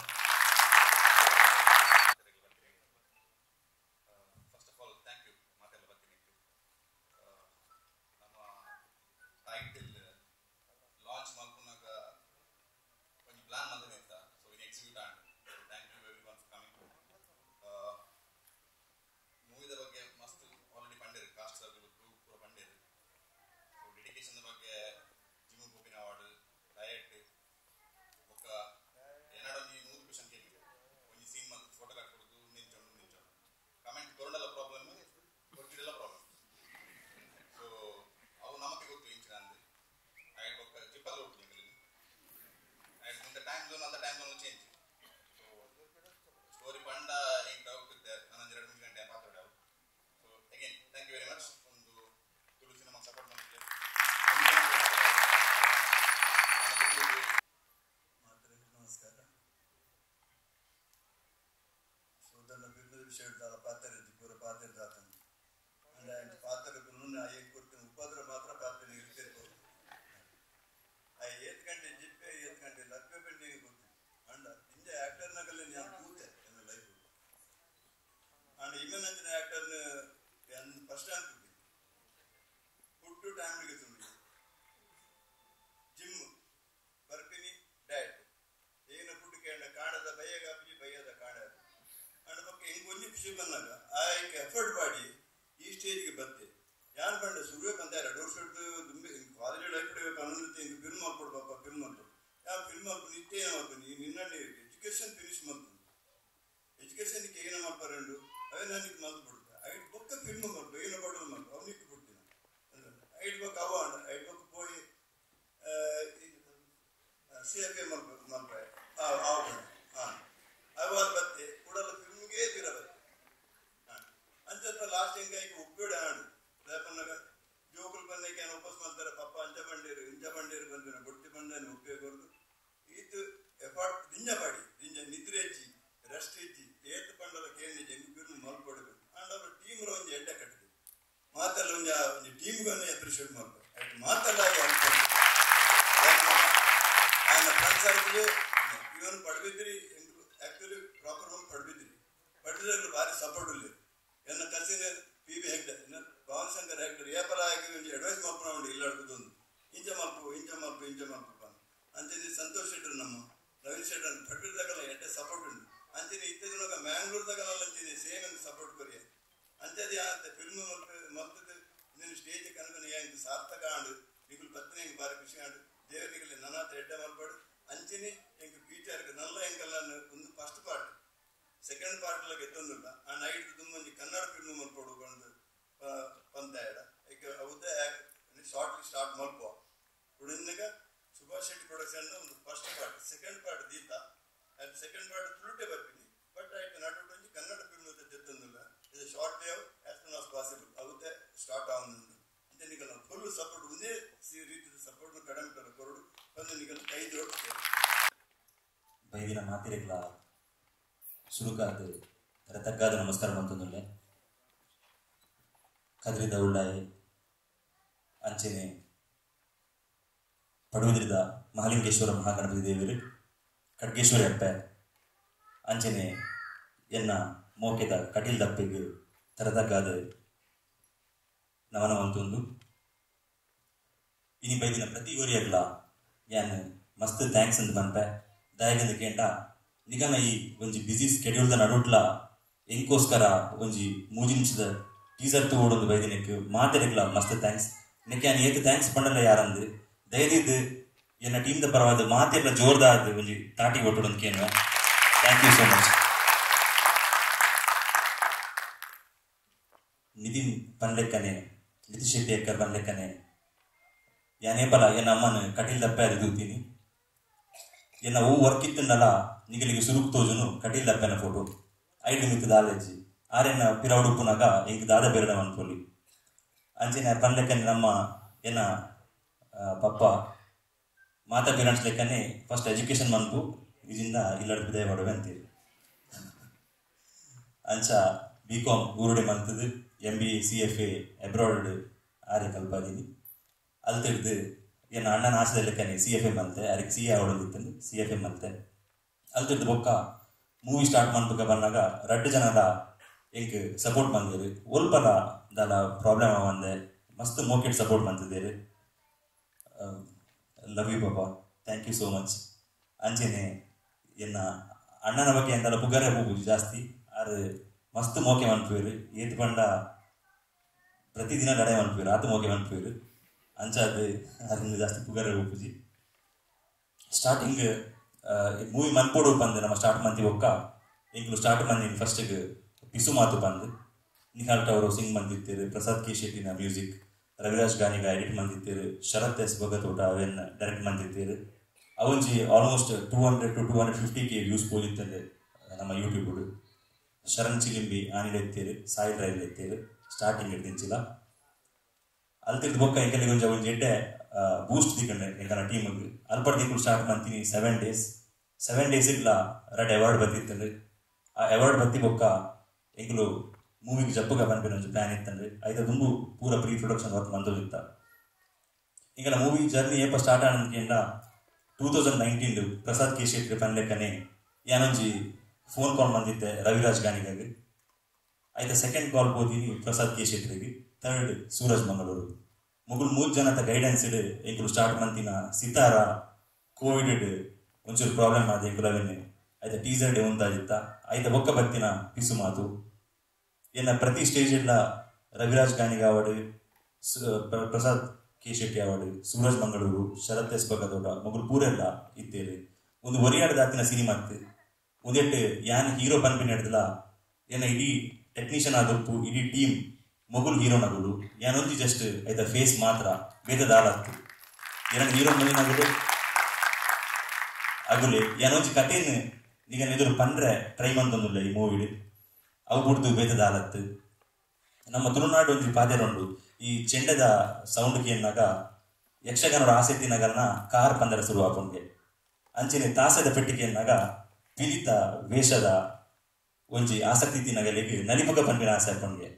ಎಫರ್ಟ್ ಮಾಡಿ ಈ ಸ್ಟೇಜ್ಗೆ ಬತ್ತೆ ಯಾನ್ ಪಂಡ ಸುರುವೆ ಬಂದ 2 ವರ್ಷದ ಕಾಲೇಜ್ ಲೈಫ್ ಕಾನೂನು ಫಿಲ್ಮ್ ಮಾಡ್ಕೊಡ್ಬಪ್ಪ ಫಿಲ್ಮ್ ಮಾಡ್ಕೊಡು ಯಾ ಫಿಲ್ಮ್ ಮಾಡ್ಕೊಂಡು ಇತ್ತೇ ಮಾಡ್ತೀನಿ ನಿನ್ನಲ್ಲಿ ಎಜುಕೇಶನ್ ಫಿನಿಶ್ ಮಾಡ್ತೀನಿ. ಎಜುಕೇಷನ್ ಏನ ಮಲ್ಪರಂಡು ಅವೇ ನನಗೆ ಮಲ್ತು ಬಿಡುತ್ತೆ. ಐಟ್ ಬೊಕ್ಕ ಫಿಲ್ಮ್ ಮಲ್ಪ ಏನ ಬಡಲು ಮಲ್ಪ ಅವನಿಗೆ ಬಿಡ್ತೀನಿ. ಐಟ್ ಬೊಕ್ಕ ಅವ ಐಟ್ ಬೊಕ್ಕ ಪೋಯಿ ಸಿ ಎಫ್ ಎ ಮಲ್ಪ ಮಲ್ಪ ಆವ ಹಾಂ ಅವ ಬತ್ತೆ ಕೂಡಲ ಫಿಲ್ಮ್ಗೆ ಪಿರ ಬತ್ತೆ. ಅಂಚ ಲಾಸ್ಟ್ ಹೆಂಗಾಗಿ ಉಪ್ಪೇಡ ಆಡು ದಾಪನ್ನಾಗ ಜೋಕುಲು ಬಂದಕ್ಕೆ ವಾಪಸ್ ಮಾಡ್ತಾರೆ ಪಪ್ಪ ಅಂಚ ಬಂಡೇರು ಇಂಚ ಬಂಡೇರು ಬಂದಿನ ಬೊಟ್ಟಿ ಬಂದಾನೆ ಉಪ್ಪೇ ಕೊರದು ಈತು ಎಫರ್ಟ್ ದಿಂಜ ಪಾಡಿ ದಿಂಜ ನಿದ್ರೆ ಹೆಚ್ಚಿ ರೆಸ್ಟ್ ಹೆಚ್ಚಿ ಏತ್ ಪಂಡಲ ಕೇಳಿ ಜಂಗು ಬಿರ್ನು ಮಲ್ಪಡಬೇಕು. ಅಂಡ್ ಅವ್ರ ಟೀಮ್ ಒಂಜಿ ಎಡ್ಡೆ ಕಟ್ಟಿದೆ ಮಾತೆಲ್ಲ ಒಂಜಿ ಒಂಜಿ ಟೀಮ್ಗೆ ಒಂದು ಅಪ್ರಿಷಿಯೇಟ್ ಮಾಡ್ಬೇಕು. ಮಾತೆಲ್ಲ ಆಯ್ನ ಫ್ರೆಂಡ್ಸ್ ಸರ್ಕಲ್ ಇವನು ಪಡಬಿದ್ರಿ ಆಕ್ಚುಲಿ ಪ್ರಾಪರ್ ಹೋಗಿ ಪಡಬಿದ್ರಿ ಪಡಬಿದ್ರೆ ಭಾರಿ ಸಪೋರ್ಟ್ ಇಲ್ಲ. ಎನ್ನ ಕಸಿನ್ ಪಿ ಬಿ ಹೆಗ್ಡೆ ಪವನ್ ಶಂಕರ್ ಹೆಗ್ಡೆ ಏಪಲ ಆಗಿ ಒಂಜಿ ಅಡ್ವೈಸ್ ಮಲ್ಪನ ಉಂಡು ಇಲ್ಲ ಅಡ್ಕುದೊಂದು ಇಂಚ ಮಲ್ಪು ಇಂಚ ಮಲ್ಪು ಇಂಚ ಮಲ್ಪು ಅಂಚನೆ ಸಂತೋಷ್ ಶೆಟ್ಟರ್ ನಮ್ಮ ನವೀನ್ ಶೆಟ್ಟರ್ ಪಟ್ಟಿರ್ದಾಗಲ್ಲ ಎಡ್ಡೆ ಸಪೋರ್ಟ್ ಉಂಟು. ಅಂಚನೆ ಇತ್ತೀಚಿನ ಮ್ಯಾಂಗ್ಳೂರ್ದಾಗಲ್ಲ ಅಂಚನೆ ಸೇಮ್ ಸಪೋರ್ಟ್ ಕೊರಿಯ ಅಂಚದೆ ಅಂತ ಫಿಲ್ಮ್ ಮಲ್ತದ್ದು ನೀನು ಸ್ಟೇಜ್ ಕನಕನ ಏನು ಸಾರ್ಥಕ ಆಂಡು ನಿಗುಲು ಬತ್ತನೆ ಹೆಂಗೆ ಭಾರಿ ಖುಷಿ ಆಂಡು ದೇವರಿಗೆ ನನಾತ ಎಡ್ಡೆ ಮಲ್ಪಾಡು. ಅಂಚನೆ ಎಂಕ್ ಫ್ಯೂಚರ್ ನಲ್ಲ ಎಂಕಲ್ಲ ಒಂದು ಫಸ್ಟ್ ಪಾರ್ಟ್ ಸೆಕೆಂಡ್ ಪಾರ್ಟ್ ಎಲ್ಲ ಗೆತ್ತೊಂದುಲ್ಲ ಆ ನೈಟ್ ತುಂಬ ಒಂಜಿ ಕನ್ನಡ ಫಿಲ್ಮ್ ಮಲ್ಪಡು ಬಂದು ಪಂತಾಯಡ ಈಗ ಅವದ್ದೇ ಶಾರ್ಟ್ಲಿ ಸ್ಟಾರ್ಟ್ ಮಲ್ಪ ಉಳಿದಾಗ ಸುಭಾಷ್ ಶೆಟ್ಟಿ ಪ್ರೊಡಕ್ಷನ್ ಒಂದು ಫಸ್ಟ್ ಪಾರ್ಟ್ ಸೆಕೆಂಡ್ ಪಾರ್ಟ್ ದೀತ ಅಂಡ್ ಸೆಕೆಂಡ್ ಪಾರ್ಟ್ ತುಳುಟೆ ಬರ್ತೀನಿ ಬಟ್ ಆಯ್ತು ನಡು ಒಂಜಿ ಕನ್ನಡ ಫಿಲ್ಮ್ ಜೆತ್ತೊಂದುಲ್ಲ ಇದು short wave as soon as possible ಅವದ್ದೇ start ಆವೊಂದುಂಡು. ಅಂಚೆ ನಿಗಲ ಫುಲ್ ಸಪೋರ್ಟ್ ಒಂದೇ ರೀತಿಯ ಸಪೋರ್ಟ್ ಕಡಿಮೆ ಕೊರಡು ಬಂದು ನಿಗಲ ಕೈ ಜೋಡಿಸ್ತೇವೆ. ಬೈದಿನ ಮಾತಿರೆಗ್ಲ ಸುರುಕಾದ ತಗ್ಗಾದ ನಮಸ್ಕಾರ ಮಂತೊಂದುಲ್ಲೆ ಕದ್ರಿದ ಉಳ್ಳಾಯಿ ಅಂಚೆನೆ ಪಡುವಿದ್ರಿದ ಮಹಾಲಿಂಗೇಶ್ವರ ಮಹಾಗಣಪತಿ ದೇವರು ಖಡ್ಗೇಶ್ವರಿ ಅಪ್ಪೆ ಅಂಚೆನೆ ಎನ್ನ ಮೋಕೆದ ಕಟೀಲ್ ದಪ್ಪೆಗೆ ತರತಗ್ಗಾದ ನಮನ ಮಂತೊಂದು ಇನಿ ಬೈದಿನ ಪ್ರತಿ ಊರಿಯಗ್ಲ ಯಾನ್ ಮಸ್ತ್ thanks ಅಂತ ಪನ್ಪೆ. ದಾಯಗಂದ ಕೇಂಡ ನಿಗನ ಈ ಒಂಜಿ ಬಿಸಿ ಸ್ಕೆಡ್ಯೂಲ್ದ ನಡುಟ್ಲ ಎಂಕೋಸ್ಕರ ಒಂಜಿ ಮೂಜಿ ನಿಮಿಷದ ಟೀಸರ್ ತೂವೊಡೊಂದು ಬೈದಿನಕ್ಕೆ ಮಾತೆರೆಗ್ಲ ಮಸ್ತ್ thanks. ನೆಕ್ಕೆ ಯಾನ್ ಏತ್ thanks ಪಂಡಲ ಯಾರಂದು ದಯದಿದ್ದು ಎನ್ನ ಟೀಮ್ದ ಪರವಾದ ಮಾತೆರ್ಲ ಜೋರ್ದಾದ ಒಂಜಿ ತಾಟಿ ಒಟ್ಟೊಡೊಂದು ಕೇನುವೆ. Thank you so much. Nitin ಪನ್ಲೆಕ್ಕನೆ ನಿತಿನ್ ಶೆಟ್ಟಿ ಎಕ್ಕರ್ ಪನ್ಲೆಕ್ಕನೆ ಯಾನೇ ಪಲ ಎನ್ನ ಅಮ್ಮನ ಕಟೀಲ್ ದಪ್ಪೆ ಅದು ತೂತೀನಿ ಎನ್ನ ಓ ವರ್ಕ್ ಇತ್ತಂಡಲ ನಿಗಲಿಗೆ ಸುರುಕ್ ತೋಜುನು ಕಟೀಲ್ ದಪ್ಪೆನ ಫೋಟೋ ಐದು ಮಿತ್ತು ದಾಲೆಜ್ಜಿ ಆರೆನ್ನ ಪಿರೌಡುಪ್ಪುನಾಗ ಎಂಕ್ ದಾದ ಬೆರಡ ಅನ್ಕೊಳ್ಳಿ. ಅಂಚೆನೆ ಪನ್ಲೆಕ್ಕನೆ ನಮ್ಮ ಎನ್ನ ಪಪ್ಪ ಮಾತಾ ಪೇರೆಂಟ್ಸ್ ಲೆಕ್ಕನೆ ಫಸ್ಟ್ ಎಜುಕೇಷನ್ ಮನ್ಪು ಇದರಿಂದ ಇಲ್ಲಡ್ ಬಿದಾಯ ಮಾಡುವೆ ಅಂತೀರಿ. ಅಂಚ ಬಿ ಕಾಮ್ ಊರುಡೆ ಮಂತದ್ದು M B A C F A abroad ಆರೆ ಕಲ್ಪಾದೀನಿ. ಅಲ್ಲಿ ತಿಳಿದು ಎನ್ನ ಅಣ್ಣನ ಆಶೆದ ಲೆಕ್ಕನೆ ಸಿ ಎಫ್ ಎ ಮಂತೆ ಅದಕ್ಕೆ ಸಿ ಎ ಆವಡೊಂದಿತ್ತು ಸಿ ಎಫ್ ಎ ಮಂತೆ. ಅಲ್ಲಿ ತಿಳಿದು ಬೊಕ್ಕ ಮೂವಿ ಸ್ಟಾರ್ಟ್ ಮಾಡ್ಬೇಕ ಬಂದಾಗ ರಡ್ಡು ಜನರ ಎಂಕ್ ಸಪೋರ್ಟ್ ಬಂದಿರು ಒಲ್ಪಲ ದಾಲ ಪ್ರಾಬ್ಲಮ್ ಬಂದೆ ಮಸ್ತ್ ಮೋಕೆಟ್ ಸಪೋರ್ಟ್ ಬಂತಿದ್ದೀರಿ. ಲವ್ you ಪಾಪಾ, thank you so much. ಅಂಚೆನೆ ಎನ್ನ ಅಣ್ಣನ ಬಗ್ಗೆ ಎಂದಲ್ಲ ಪುಗಾರೆ ಹೋಗುದು ಜಾಸ್ತಿ ಆರು ಮಸ್ತ್ ಮೋಕೆ ಮನ್ಪುವೇರು ಏತ್ ಪಂಡ ಪ್ರತಿದಿನ ಲಡಾಯಿ ಮನ್ಪುವೇರು ಆತ ಮೋಕೆ ಮನ್ಪುವೇರು ಅಂಚಾದ ಅದರಿಂದ ಜಾಸ್ತಿ ಪುಗಾರೆ ಹೋಗುಜಿ. ಸ್ಟಾರ್ಟಿಂಗ್ ಮೂವಿ ಮನ್ಪೋಡು ಪಂದು ನಮ್ಮ ಸ್ಟಾರ್ಟ್ ಮಂತಿ ಒಕ್ಕ ಎಂಕ್ಲು ಸ್ಟಾರ್ಟ್ ಮಂದಿನ ಫಸ್ಟಿಗೆ ಪಿಸು ಮಾತು ಬಂದು ನಿಹಾಲ್ ಟವರು ಸಿಂಗ್ ಮಂದಿತ್ತೀರು, ಪ್ರಸಾದ್ ಕೆ ಶೆಟ್ಟಿನ ಮ್ಯೂಸಿಕ್, ರವಿರಾಜ್ ಗಾನಿಗ ಎಡಿಟ್ ಮಂದಿತ್ತೀರು, ಶರತ್ ಎಸ್ ಭಗತೋಟ ಅವೇನು ಡೈರೆಕ್ಟ್ ಮಂದಿತ್ತೀರು. ಅವಂಜಿ ಆಲ್ಮೋಸ್ಟ್ 200 to 250 K views ಪೋದಿತ್ತಂದೆ ನಮ್ಮ ಯೂಟ್ಯೂಬ್. ಶರಣ್ ಚಿಲಿಂಬಿ ಆನಿಲ್ ಎತ್ತೀರು, ಸಾಯಿಲ್ ರೈಲ್ ಎತ್ತೀರು ಸ್ಟಾರ್ಟಿಂಗ್ ಹಿಡ್ದಿಂಚಿಲ್ಲ. ಅಲ್ಲಿ ತಿರ್ದು ಬೊಕ್ಕ ಎಂಕಲಿಗೆ ಒಂಜಿ ಒಂಜಿ ಎಡ್ಡೆ ಬೂಸ್ಟ್ ದಿಕ್ಕಂಡೆ ಎಂಕನ ಟೀಮಿಗೆ. ಅಲ್ಪಡ್ ದಿಕ್ಕುಲು ಸ್ಟಾರ್ಟ್ ಮಾಡ್ತೀನಿ 7 ಡೇಸ್ 7 ಡೇಸಿಗ್ಲ ರೆಡ್ ಅವಾರ್ಡ್ ಬತ್ತಿತ್ತಂದ್ರೆ ಆ ಅವಾರ್ಡ್ ಬತ್ತಿ ಬೊಕ್ಕ ಎಂಕುಲು ಮೂವಿಗೆ ಜಪ್ಪುಗ ಪನ್ಪಿನ ಒಂಜಿ ಪ್ಲಾನ್ ಇತ್ತಂದ್ರೆ ಐತ ದುಂಬು ಪೂರ ಪ್ರೀ ಪ್ರೊಡಕ್ಷನ್ ವರ್ಕ್ ಮಂದೊಂದಿತ್ತ. ಎಂಕಲ ಮೂವಿ ಜರ್ನಿ ಏಪ ಸ್ಟಾರ್ಟ್ ಆನಂದ್ಕೇಂಡ 2019 ಪ್ರಸಾದ್ ಕೆ ಶೆಟ್ಟಿ ಪನ್ಲೆಕ್ಕನೆ ಯಾನೊಂಜಿ ಫೋನ್ ಕಾಲ್ ಬಂದಿತ್ತೆ ರವಿರಾಜ್ ಗಾನಿಗಾಗಿ. ಆಯ್ತಾ ಸೆಕೆಂಡ್ ಕಾಲ್ ಹೋದಿನಿ ಪ್ರಸಾದ್ ಕೆ ಶೆಟ್ಟಿಗೆ, ಥರ್ಡ್ ಸೂರಜ್ ಮಂಗಳೂರು. ಮುಗುಲ್ 3 ಜನತ ಗೈಡೆನ್ಸ್ ಇಡು ಎಂಕುಲು ಸ್ಟಾರ್ಟ್ ಮಂತಿನ ಸಿತಾರ ಕೋವಿಡ್ ಒಂಚೂರು ಪ್ರಾಬ್ಲಮ್ ಆದ ಎಂಕುಲು ಅವೇನೆ ಆಯ್ತಾ ಟೀಸರ್ ಡೇ ಒಂದಾದಿತ್ತ. ಆಯ್ತಾ ಬೊಕ್ಕ ಬತ್ತಿನ ಪಿಸು ಮಾತು ಎನ್ನ ಪ್ರತಿ ಸ್ಟೇಜ್ ಇಲ್ಲ Raviraj ಗಾನಿಗ award, Prasad K Shetty award, Suraj Mangaluru, Sharath S Bagadota ಮೊಗಲು ಪೂರೆಲ್ಲ ಇತ್ತೇರಿ. ಒಂದು ಒರಿಯಾಡದ ಆತಿನ ಸಿನಿಮಾ ಇತ್ತು, ಉಂದೆಟ್ ಯಾನ್ ಹೀರೋ ಪನ್ಪಿನ ಹಿಡ್ದಲ ಎನ್ನ ಇಡೀ ಟೆಕ್ನಿಷಿಯನ್ ಆದಪ್ಪು ಇಡೀ ಟೀಮ್ ಮೊಗುಲ್ ಹೀರೋ ನಗುಲು ಯಾನೊಂಜಿ ಜಸ್ಟ್ ಐತ ಫೇಸ್ ಮಾತ್ರ ಬೇದ ದಾಲತ್ತು ಎನ್ನ ಹೀರೋ ನಗುಲು ಅಗುಲೆ ಯಾನೊಂಜಿ ಕಥೆನ್ ನಿಗನ ಎದುರು ಪಂಡ್ರೆ ಟ್ರೈ ಮಂತೊಂದುಲ್ಲ ಈ ಮೂವಿಡ್ ಅವು ಬುಡ್ದು ಬೇದ ದಾಲತ್ತು. ನಮ್ಮ ತುಳುನಾಡು ಒಂಜಿ ಪಾದೆರೊಂಡು ಈ ಚೆಂಡದ ಸೌಂಡ್ ಕೇನ್ನಾಗ ಯಕ್ಷಗಾನದ ಆಸಕ್ತಿ ನಗಲ್ನ ಕಾರ್ ಪಂದರ ಶುರು ಆಪುಂಗೆ ಅಂಚನೆ ತಾಸದ ಪೆಟ್ಟಿಗೆಯನ್ನಾಗ ಪಿಲಿತ ವೇಷದ ಒಂಜಿ ಆಸಕ್ತಿ ತಿನ್ನಗಲಿಗೆ ನಲಿಪುಗ ಪನ್ಪಿನ ಆಸೆ ಆಪುಂಗೆ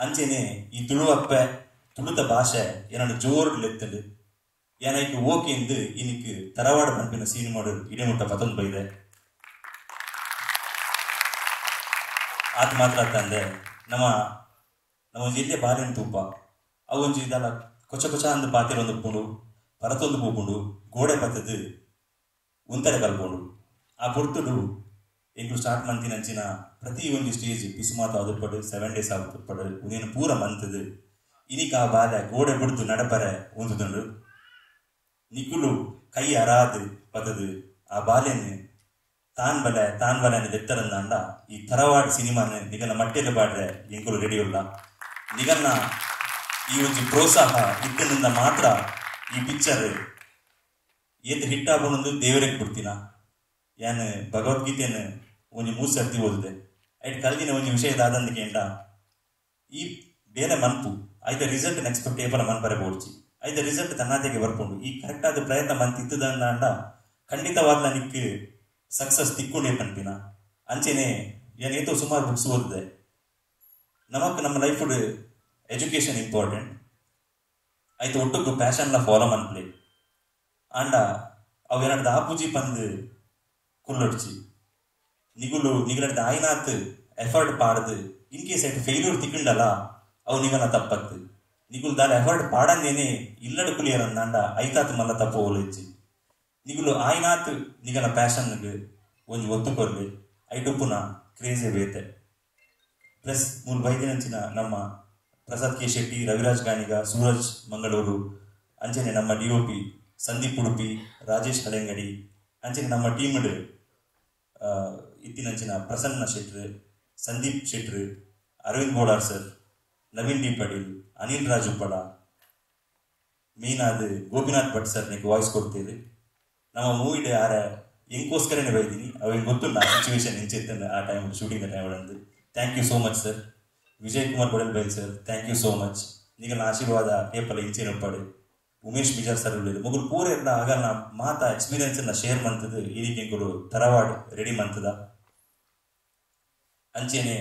ಅಂಚನೆ ಈ ತುಳುವಪ್ಪೆ ತುಳುತ ಭಾಷೆ ಏನನ್ನು ಜೋರು ಲೆತ್ತಂಡು ಏನೈಕ್ ಓಕೆ ಎಂದು ಇನಿಕ್ ತರವಾಡ ಪನ್ಪಿನ ಸೀನ್ ಮಾಡು ಇಡಮುಟ್ಟ ಪತೊಂದು ಬೈದೆ. ಆತ ಮಾತ್ರ ತಂದೆ ನಮ್ಮ ನಮ್ಮ ಒಂಜಿ ಎಲ್ಲೇ ಬಾಲೆನ್ ತೂಪ ಅವು ಒಂಜಿ ಇದಲ್ಲ ಕೊಚ್ಚ ಕೊಚ್ಚ ಅಂದು ಪಾತಿರೊಂದು ಪುಂಡು ಪರತೊಂದು ಪೂಪುಂಡು ಗೋಡೆ ಪತ್ತದು ಉಂತರೆ ಕಲ್ಪುಂಡು ಆ ಪೊರ್ತುಡು ಎಂಕ್ಲು ಸ್ಟಾರ್ಟ್ ಮಂತಿನಂಚಿನ ಪ್ರತಿ ಒಂಜಿ ಸ್ಟೇಜ್ ಪಿಸುಮಾತ ಆದುಪ್ಪಡು 7 ಡೇಸ್ ಆದುಪ್ಪಡು ಉಂದೇನು ಪೂರ ಮಂತದು ಇನಿಕ ಆ ಬಾಲೆ ಗೋಡೆ ಬಿಡ್ದು ನಡಪರೆ ಉಂದುದುಂಡು ನಿಕುಲು ಕೈ ಅರಾದು ಪತ್ತದು ಆ ಬಾಲೆನ್ ತಾನ್ ಬಲೆ ತಾನ್ ಬಲೆ ಲೆತ್ತರಂದಾಂಡ ಈ ತರವಾಡ್ ಸಿನಿಮಾನ ನಿಗನ ಮಟ್ಟೆಲ್ಲ ಬಾಡ್ರೆ ಎಂಕುಲು ರೆಡಿ ಉಲ್ಲ. ನಿಗನ್ನ ಈ ಒಂಜಿ ಪ್ರೋತ್ಸಾಹ ಇತ್ತಿನಿಂದ ಮಾತ್ರ ಈ ಪಿಕ್ಚರ್ ಏತ್ ಹಿಟ್ ಆಪುಂಡು ದೇವರಿಗೆ ಬಿಡ್ತೀನ. ಯಾನ್ ಭಗವದ್ಗೀತೆಯನ್ನು ಒಂಜಿ 3 ಸರ್ತಿ ಓದಿದೆ ಐಟ್ ಕಲ್ದಿನ ಒಂಜಿ ವಿಷಯ ದಾದಂದ ಕೇಂಡ ಈ ಬೇರೆ ಮನ್ಪು ಐತ ರಿಸಲ್ಟ್ ಎಕ್ಸ್ಪೆಕ್ಟ್ ಏಪಲ ಮನ್ಪರೆ ಬೋಡ್ಚಿ ಐತ ರಿಸಲ್ಟ್ ತನ್ನಾತೆಗೆ ಬರ್ಪುಂಡು ಈ ಕರೆಕ್ಟ್ ಆದ ಪ್ರಯತ್ನ ಮಂತ್ ಇತ್ತದಂದಾಂಡ ಖಂಡಿತವಾದ್ಲ ನಿಕ್ ಸಕ್ಸಸ್ ತಿಕ್ಕೊಂಡೇ ಪನ್ಪಿನ. ಅಂಚೆನೆ ಯಾನ್ ಏತೋ ಸುಮಾರು ಬುಕ್ಸ್ ಓದಿದೆ. ನಮಕ್ ನಮ್ಮ ಲೈಫ್ ಎಜುಕೇಶನ್ ಇಂಪಾರ್ಟೆಂಟ್ ಐತ ಒಟ್ಟುಗು ಪ್ಯಾಷನ್ಲ ಫಾಲೋ ಮನ್ಪ್ಲೆ ಆಂಡ ಅವು ಏನಾಡ್ದು ಆಪುಜಿ ಪಂದು ಕುಲ್ಲೊಡ್ಚಿ ನಿಗುಲು ನಿಗಲಡ್ದು ಆಯ್ನಾತ್ ಎಫರ್ಟ್ ಪಾಡ್ದು ಇನ್ ಕೇಸ್ ಐಟ್ ಫೇಲ್ಯೂರ್ ತಿಕ್ಕಿಂಡಲ್ಲ ಅವು ನಿಗನ ತಪ್ಪತ್ತು ನಿಗುಲು ದಾಲ ಎಫರ್ಟ್ ಪಾಡಂದೇನೆ ಇಲ್ಲಡು ಕುಲಿಯರಂದಾಂಡ ಐತಾತ್ ಮಲ್ಲ ತಪ್ಪು ಓಲೊಜ್ಜಿ ನಿಗುಲು ಆಯ್ನಾತ್ ನಿಗನ ಪ್ಯಾಷನ್ಗೆ ಒಂಜಿ ಒತ್ತು ಕೊರ್ಲಿ ಐಟುಪ್ಪುನ ಕ್ರೇಜೇ ಬೇತೆ. ಪ್ಲಸ್ ಮೂರು ಬೈದಿನಂಚಿನ ನಮ್ಮ ಪ್ರಸಾದ್ ಕೆ ಶೆಟ್ಟಿ, ರವಿರಾಜ್ ಗಾಣಿಗ, ಸೂರಜ್ ಮಂಗಳೂರು, ಅಂಚನೆ ನಮ್ಮ DOP Sandeep Udupi, Rajesh Halengadi, ಅಂಚನೆ ನಮ್ಮ team ಇತ್ತಿನಂಚಿನ Prasanna Shettar, Sandeep Shettar, Aravind Bolar sir, Naveen D Patil, Anil Raj Uppala, main ಆದ ಗೋಪಿನಾಥ್ ಭಟ್ ಸರ್ ನಿಗೆ ವಾಯ್ಸ್ ಕೊಡ್ತೀರಿ. ನಮ್ಮ ಮೂವಿಡ್ ಆರ ಎಂಕೋಸ್ಕರನೇ ಬೈದೀನಿ ಅವೇನು ಗೊತ್ತುಂಟು ಆ ಸಿಚುವೇಶನ್ ಎಂಚಿತ್ತು ಆ ಟೈಮ್ ಶೂಟಿಂಗ್ ಟೈಮ್ ಅಂದು. Thank you so much sir. Vijay Kumar Kodalbail sir, thank you so much. ನಿಗಲ ಆಶೀರ್ವಾದ ಏಪಲ ಇಂಚಿನ ಉಪ್ಪಾಡು. ಉಮೇಶ್ ಬಿಜಾರ್ ಸರ್ ಉಳ್ಳೇರು ಮೊಗಲು ಪೂರ ಎಲ್ಲ ಆಗಲ್ಲ ಮಾತಾ ಎಕ್ಸ್ಪೀರಿಯನ್ಸ್ ಎಲ್ಲ ಶೇರ್ ಮಂತದ್ದು ಈ ರೀತಿ ಎಂಕುಲು ತರವಾಡ್ ರೆಡಿ ಮಂತದ. ಅಂಚೆನೆ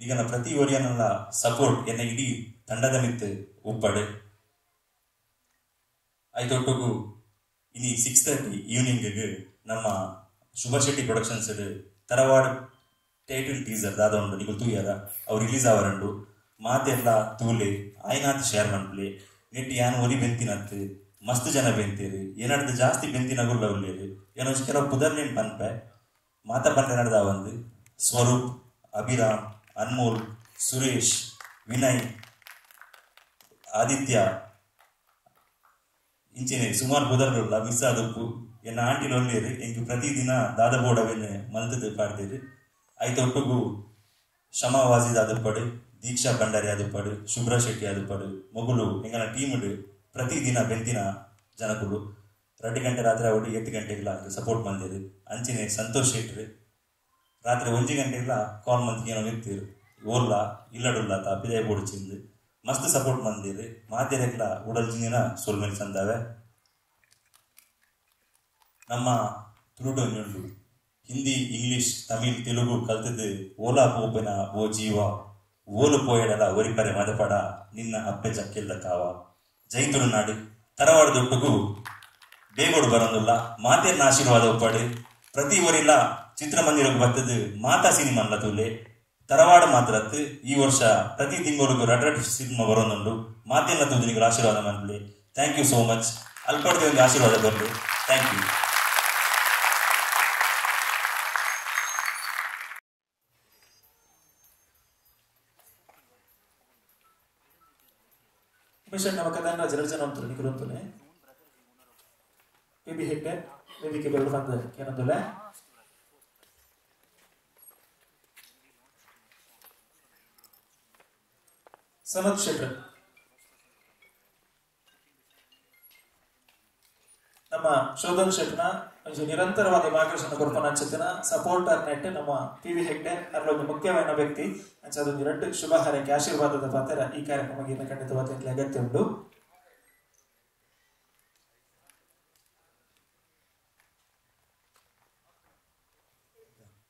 ಈಗ ಪ್ರತಿ ಒರಿಯನ್ನೆಲ್ಲ ಸಪೋರ್ಟ್ ಎನ್ನ ಇಡೀ ತಂಡದ ಮಿತ್ತು ಉಪ್ಪಾಡು. ಆಯ್ತೊಟ್ಟುಗು ಇನಿ 6:30 ಈವ್ನಿಂಗ್ ನಮ್ಮ ಶುಭ ಶೆಟ್ಟಿ ಪ್ರೊಡಕ್ಷನ್ಸ್ ತರವಾಡ್ ಟೈಟಲ್ ಟೀಸರ್ ದಾದ ಉಂಡು ನಿಕುಲು ತೂಯರ ಅವು ರಿಲೀಸ್ ಆವರಂಡು ಮಾತೆಲ್ಲ ತೂಲೆ ಆಯ್ನಾತ್ ಶೇರ್ ಮನ್ಪ್ಲೆ ನೆಟ್ ಯಾನ್ ಒರಿ ಬೆಂತಿನತ್ತು ಮಸ್ತ್ ಜನ ಬೆಂತೀರಿ ಏನಾಡ್ದು ಜಾಸ್ತಿ ಬೆಂತಿನ ಗುರ್ಲ ಉಳ್ಳೇರು ಏನೋ ಕೆಲವು ಪುದರ್ನೇನು ಪನ್ಪೆ ಮಾತಾ ಪನ್ಪೆ ನಡ್ದ ಒಂದು ಸ್ವರೂಪ್, ಅಭಿರಾಮ್, ಅನ್ಮೋಲ್, ಸುರೇಶ್, ವಿನಯ್, ಆದಿತ್ಯ ಇಂಚೆನೆ ಸುಮಾರು ಪುದರ್ಲುಲ್ಲ ಮಿಸ್ ಆದಪ್ಪು ಎನ್ನ ಆಂಟಿಲು ಒಲ್ಲೇರು ಎಂಕ್ ಪ್ರತಿದಿನ ದಾದ ಬೋಡವೆನ್ ಮಲ್ತದು ಪಾಡ್ತೀರಿ. ಐತ ಒಟ್ಟುಗು ಶಮಾ ವಾಜಿದ್ ಆದುಪ್ಪಡು, ದೀಕ್ಷಾ ಭಂಡಾರಿ ಆದುಪ್ಪಡು, ಶುಭ್ರಾ ಶೆಟ್ಟಿ ಆದುಪ್ಪಡು, ಮೊಗುಲು ಎಂಗನ ಟೀಮ್ ಪ್ರತಿದಿನ ಬೆಂತಿನ ಜನಕುಲು 2 ಗಂಟೆ ರಾತ್ರಿ ಅವಡು 8 ಗಂಟೆಗೆಲ್ಲ ಸಪೋರ್ಟ್ ಬಂದಿರು. ಅಂಚೆನೆ ಸಂತೋಷ್ ಶೆಟ್ರು ರಾತ್ರಿ 1 ಗಂಟೆಗೆಲ್ಲ ಕಾಲ್ ಮಂತ್ ಏನೋ ಇರ್ತೀರು ಓಲ್ಲ ಇಲ್ಲಡುಲ್ಲ ತಾ ಪಿದಾಯಿ ಬೋಡುಚಿಂದು ಮಸ್ತ್ ಸಪೋರ್ಟ್ ಬಂದಿರು. ಮಾತೆರೆಗ್ಲ ಉಡಲ್ ಜಿಂದಿನ ಸೊಲ್ಮೆಲ್ ಸಂದಾವೆ. ನಮ್ಮ ತುಳುಟು ಒಂಜುಂಡು ಹಿಂದಿ, ಇಂಗ್ಲಿಷ್, ತಮಿಳ್, ತೆಲುಗು ಕಲ್ತದ್ದು ಓಲಾ ಪೋಪೆನ ಓ ಜೀವ ಓಲು ಪೋಯಡಲ ಒರಿಪರೆ ಮದಪಡ ನಿನ್ನ ಅಪ್ಪೆ ಚಕ್ಕೆಲ್ಲ ಕಾವ. ಜೈ ತುಳುನಾಡು. ತರವಾಡ ದೊಟ್ಟುಗು ಬೇಗೋಡು ಬರೋದಿಲ್ಲ ಮಾತೇನ ಆಶೀರ್ವಾದ ಒಪ್ಪಾಡು. ಪ್ರತಿ ಒರಿಲ್ಲ ಚಿತ್ರಮಂದಿರಕ್ಕೆ ಬರ್ತದೆ ಮಾತಾ ಸಿನಿಮಾ ಅಲ್ಲ ತೂಲೆ ತರವಾಡ ಮಾತ್ರ ಈ ವರ್ಷ ಪ್ರತಿ ತಿಂಗಳಿಗೂ ರಡ್ ಸಿನಿಮಾ ಬರೋದುಂಡು. ಮಾತೆಲ್ಲ ತೂದು ಆಶೀರ್ವಾದ ಮಾಡಲಿ. Thank you so much. ಅಲ್ಪಡ್ದೆ ಒಂದು ಆಶೀರ್ವಾದ ಬರಲಿ. Thank you. Mission ನಮ್ಮ ಕದನ ಜನರ ಜನ ಅಂತಾರೆ ನಿಕುಲಂತಲೇ ಪಿ ಬಿ ಹೆಗ್ಡೆ ವೇದಿಕೆ ಬೆರಳು ಬಂದ ಏನಂದಲೆ. ಸನತ್ ಶೆಟ್ರ್ ನಮ್ಮ ಶೋಧನ್ ಶೆಟ್ನ ಒಂಜಿ ನಿರಂತರವಾದ ಮಾರ್ಗದರ್ಶನ ಕೊರ್ಪನ ಅಂಚತ್ತಿನ ಸಪೋರ್ಟರ್ ನೆಟ್ ನಮ್ಮ ಪಿ ವಿ ಹೆಗ್ಡೆ ಅರಲೊಂದು ಮುಖ್ಯವಾದ ವ್ಯಕ್ತಿ ಅಂಚ ಅದೊಂದು ಎರಡು ಶುಭ ಹಾರೈಕೆ ಆಶೀರ್ವಾದದ ಪಾತ್ರ ಈ ಕಾರ್ಯಕ್ರಮಕ್ಕೆ ಖಂಡಿತವಾದ ಅಗತ್ಯ ಉಂಟು.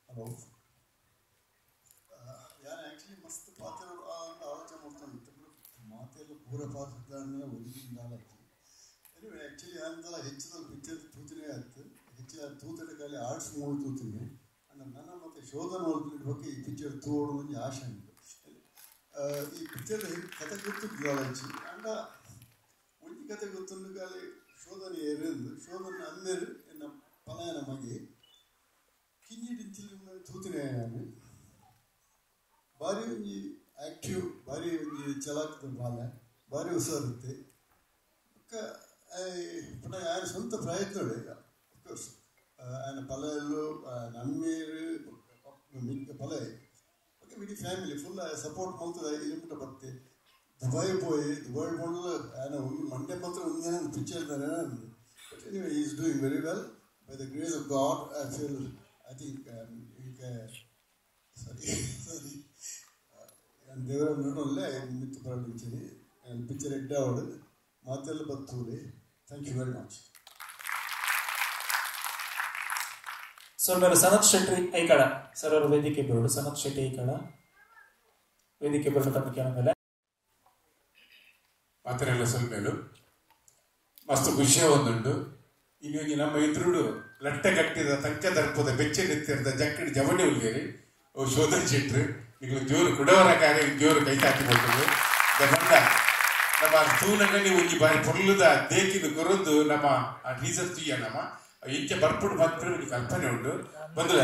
ಹಲೋ, ಯಾರು ಆ್ಯಕ್ಚುಲಿ ಮಸ್ತ್ ಪಾತ್ರ ಆಲೋಚನೆ ಮಾಡ್ತಾನೆ ಮಾತೆಲ್ಲ ಪೂರ ಪಾತ್ರ ಒರಿಜಿನಲ್ ಆಯ್ತು. ಎನಿವೆ ಆ್ಯಕ್ಚುಲಿ ಅಂದಲ್ಲ ಹೆಚ್ಚಿದ ಪಿಕ್ಚರ್ ತೂತಿನೇ ಆಯ್ತು, ಹೆಚ್ಚಿನ ತೂತಡೆ ಖಾಲಿ ಆರ್ಟ್ಸ್ ಮೂವಿ ತೂತೀನಿ. ಅಂಡ್ ನನ್ನ ಮತ್ತು ಶೋಧನ ಬಗ್ಗೆ ಈ ಪಿಕ್ಚರ್ ತೂಡು ಒಂಜಿ ಆಶೆ ಉಂಟು. ಈ ಪಿಕ್ಚರ್ ಕತೆ ಗೊತ್ತಿದ್ದು ಆಲೋಚಿ ಅಂಡ ಒಂಜಿ ಕತೆ ಗೊತ್ತೊಂದು ಖಾಲಿ ಶೋಧನೆ ಏರಿಂದು ಶೋಧನ ಅಮ್ಮೇರು ಎನ್ನ ಪಲಾಯನ ಮಗೆ ಕಿಂಜಿಡಿಂಚಿಲ್ ತೂತಿನೇ ನಾನು ಭಾರಿ ಒಂಜಿ ಆ್ಯಕ್ಟಿವ್ ಭಾರಿ ಒಂಜಿ ಚಲಾಕ್ದ ಬಾಲೆ ಭಾರಿ ಹುಷಾರುತ್ತೆ. ಬೊಕ್ಕ ಪುನಃ ಯಾರು ಸ್ವಂತ ಪ್ರಯತ್ನ ಅಫ್ಕೋರ್ಸ್ ఆయన ಪಲೆಯಲ್ಲು ನಮ್ಮೀರು ಮಿಕ್ಕ ಪಲೆ ಓಕೆ ಇಡೀ ಫ್ಯಾಮಿಲಿ ಫುಲ್ ಸಪೋರ್ಟ್ ಮಲ್ತದ ಇರುಮುಟ ಬತ್ತೆ ದುಬೈ ಪೋಯಿ ದುಬೈ ಪೋಂಡಲ ఆయన ಮಂಡೆ ಮಾತ್ರ ಒಂದೇ picture. But anyway is doing very well by the grace of God. I feel I think sorry sorry ದೇವರ ನೋಡೋಲ್ಲೇ ಮಿತ್ತು ಬರಲಿಂಚಿನಿ ಪಿಕ್ಚರ್ ಎಡ್ಡೆ ಅವಡು ಮಾತೆಲ್ಲ ಬತ್ತೂರಿ. Thank you very much. ಸೊಲ್ಮೇಲೆ ಸನತ್ ಶೆಟ್ಟಿ ಐಕಡ ಸರ್ ಅವರು ವೇದಿಕೆ ಬರೋಡು. ಸನತ್ ಶೆಟ್ಟಿ ಐಕಡ ವೇದಿಕೆ ಬರೋಡು ತಮ್ಮ ಕೇಳಮೇಲೆ ಮಾತರೆಲ್ಲ ಸೊಲ್ಮೇಲು ಮಸ್ತ್ ಖುಷಿಯ ಒಂದುಂಡು. ಇನ್ನೊಂದು ನಮ್ಮ ಎದುರುಡು ಲಟ್ಟೆ ಕಟ್ಟಿದ ತಂಕ ದರ್ಪದ ಬೆಚ್ಚ ನಿತ್ತಿರದ ಜಕ್ಕಡಿ ಜವಣಿ ಉಲ್ಲೇರಿ ಓ ಶೋಧನ್ ಶೆಟ್ರು ಈಗ ಜೋರು ಕುಡವರ ಕಾರ್ಯ ಜೋರು ಕೈ ಹಾಕಿ ಕೊಟ್ಟರು. ಬಂದ ನಮ್ಮ ತೂನಗಣಿ ಒಂಜಿ ಬಾರಿ ಪೊರ್ಲುದ ದೇಕಿನ ಕೊರೊಂದು ನಮ್ಮ ಆ ಟೀಸರ್ ತುಯ್ಯ ನಮ್ಮ ಇಂಚೆ ಬರ್ಪುಡು ಬಂದ್ರೆ ಒಂಜಿ ಕಲ್ಪನೆ ಉಂಟು. ಬಂದ್ರೆ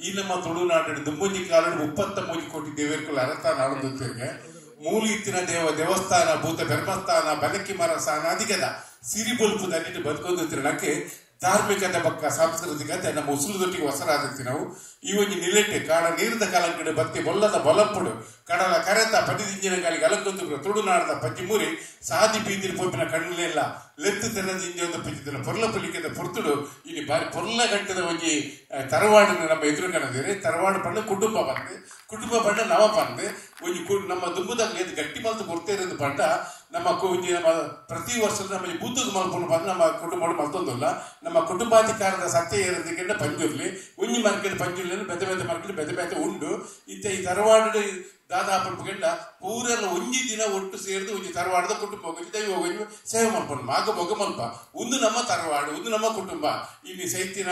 ಈ ನಮ್ಮ ತುಳುನಾಡು ದುಂಬೊಂಜಿ ಕಾಲಡು 33 ಕೋಟಿ ದೇವೇರ್ಕುಲ ಅರತ ನಾಡೊಂದು ಮೂಲಿತ್ತಿನ ದೇವಸ್ಥಾನ ಭೂತ ಬ್ರಹ್ಮಸ್ಥಾನ ಬಲಕ್ಕಿ ಮರ ಸಾನಾದಿಗದ ಸಿರಿ ಬೊಲ್ಪು ದಲ್ಲಿಟ್ಟು ಬದುಕೊಂದು ತಿರುಣಕ್ಕೆ ಧಾರ್ಮಿಕತೆ ಪಕ್ಕ ಸಾಂಸ್ಕೃತಿಕತೆ ನಮ್ಮ ಉಸುಲುದೊಟ್ಟಿಗೆ ಹೊಸರಾದಿರ್ತೀವಿ ನಾವು. ಈ ಒಂಜಿ ನಿಲೆಟ್ಟೆ ಕಾಡ ನೀರದ ಕಲಂಕಡೆ ಬತ್ತಿ ಬೊಲ್ಲದ ಬೊಲಪ್ಪುಡು ಕಡಲ ಕರೆತ ಪದಿದಿಂಜಿನ ಗಾಳಿಗೆ ಅಲಕ್ಕೊಂದು ತುಳುನಾಡದ ಪಜ್ಜಿ ಮೂರಿ ಸಾದಿ ಬೀದಿರಿ ಪೊಪ್ಪಿನ ಕಣ್ಣಲೆಲ್ಲ ಲೆತ್ತು ತೆರೆದ ಇಂಜೆ ಒಂದು ಪಜ್ಜಿದ ಪೊರ್ಲ ಪುಲಿಕೆದ ಪೊರ್ತುಡು ಇಲ್ಲಿ ಬಾರಿ ಪೊರ್ಲ ಗಂಟದ ಒಂಜಿ ತರವಾಡನ್ನು ನಮ್ಮ ಎದುರು ಕಾಣದಿರಿ. ತರವಾಡು ಪಂಡ ಕುಟುಂಬ ಬಂದು ಕುಟುಂಬ ಪಂಡ ನವ ಪಂದು ಒಂಜಿ ನಮ್ಮ ದುಂಬುದಾಗ ಗಟ್ಟಿ ಮಲ್ತು ಕೊಡ್ತೇರೆಂದು ಪಂಡ ನಮ್ಮ ಒಂಜಿ ನಮ್ಮ ಪ್ರತಿ ವರ್ಷ ನಮ್ಮ ಬೂತದ ಮಲ್ಪುಂಡು ಬಂದು ನಮ್ಮ ಕುಟುಂಬ ಮಲ್ತೊಂದಿಲ್ಲ. ನಮ್ಮ ಕುಟುಂಬಾಧಿಕಾರದ ಸತ್ಯ ಏರದಕ್ಕಿಂತ ಪಂಜುರ್ಲಿ ಒಂಜಿ ಮರ್ಕೆಡ್ ಪಂಜುರ್ಲಿ ಬೆತೆ ಬೆತೆ ಮರ್ಕೆಡ್ ಬೆತೆ ಬೆತೆ ಉಂಡು. ಇತ್ತ ಈ ತರವಾಡು ದಾದಾ ಪಂಡ ಪೂರೆಲ್ಲ ಒಂಜಿ ದಿನ ಒಟ್ಟು ಸೇರಿದು ಒಂಜಿ ತರವಾಡದ ಕುಟುಂಬ ಒಂಜಿ ದೈವ ಒಂಜಿ ಸೇವೆ ಮಲ್ಪಂಡು ಮಾಗ ಭೋಗ ಮಲ್ಪ ಒಂದು ನಮ್ಮ ತರವಾಡು ಒಂದು ನಮ್ಮ ಕುಟುಂಬ. ಇಲ್ಲಿ ಸೈತಿನ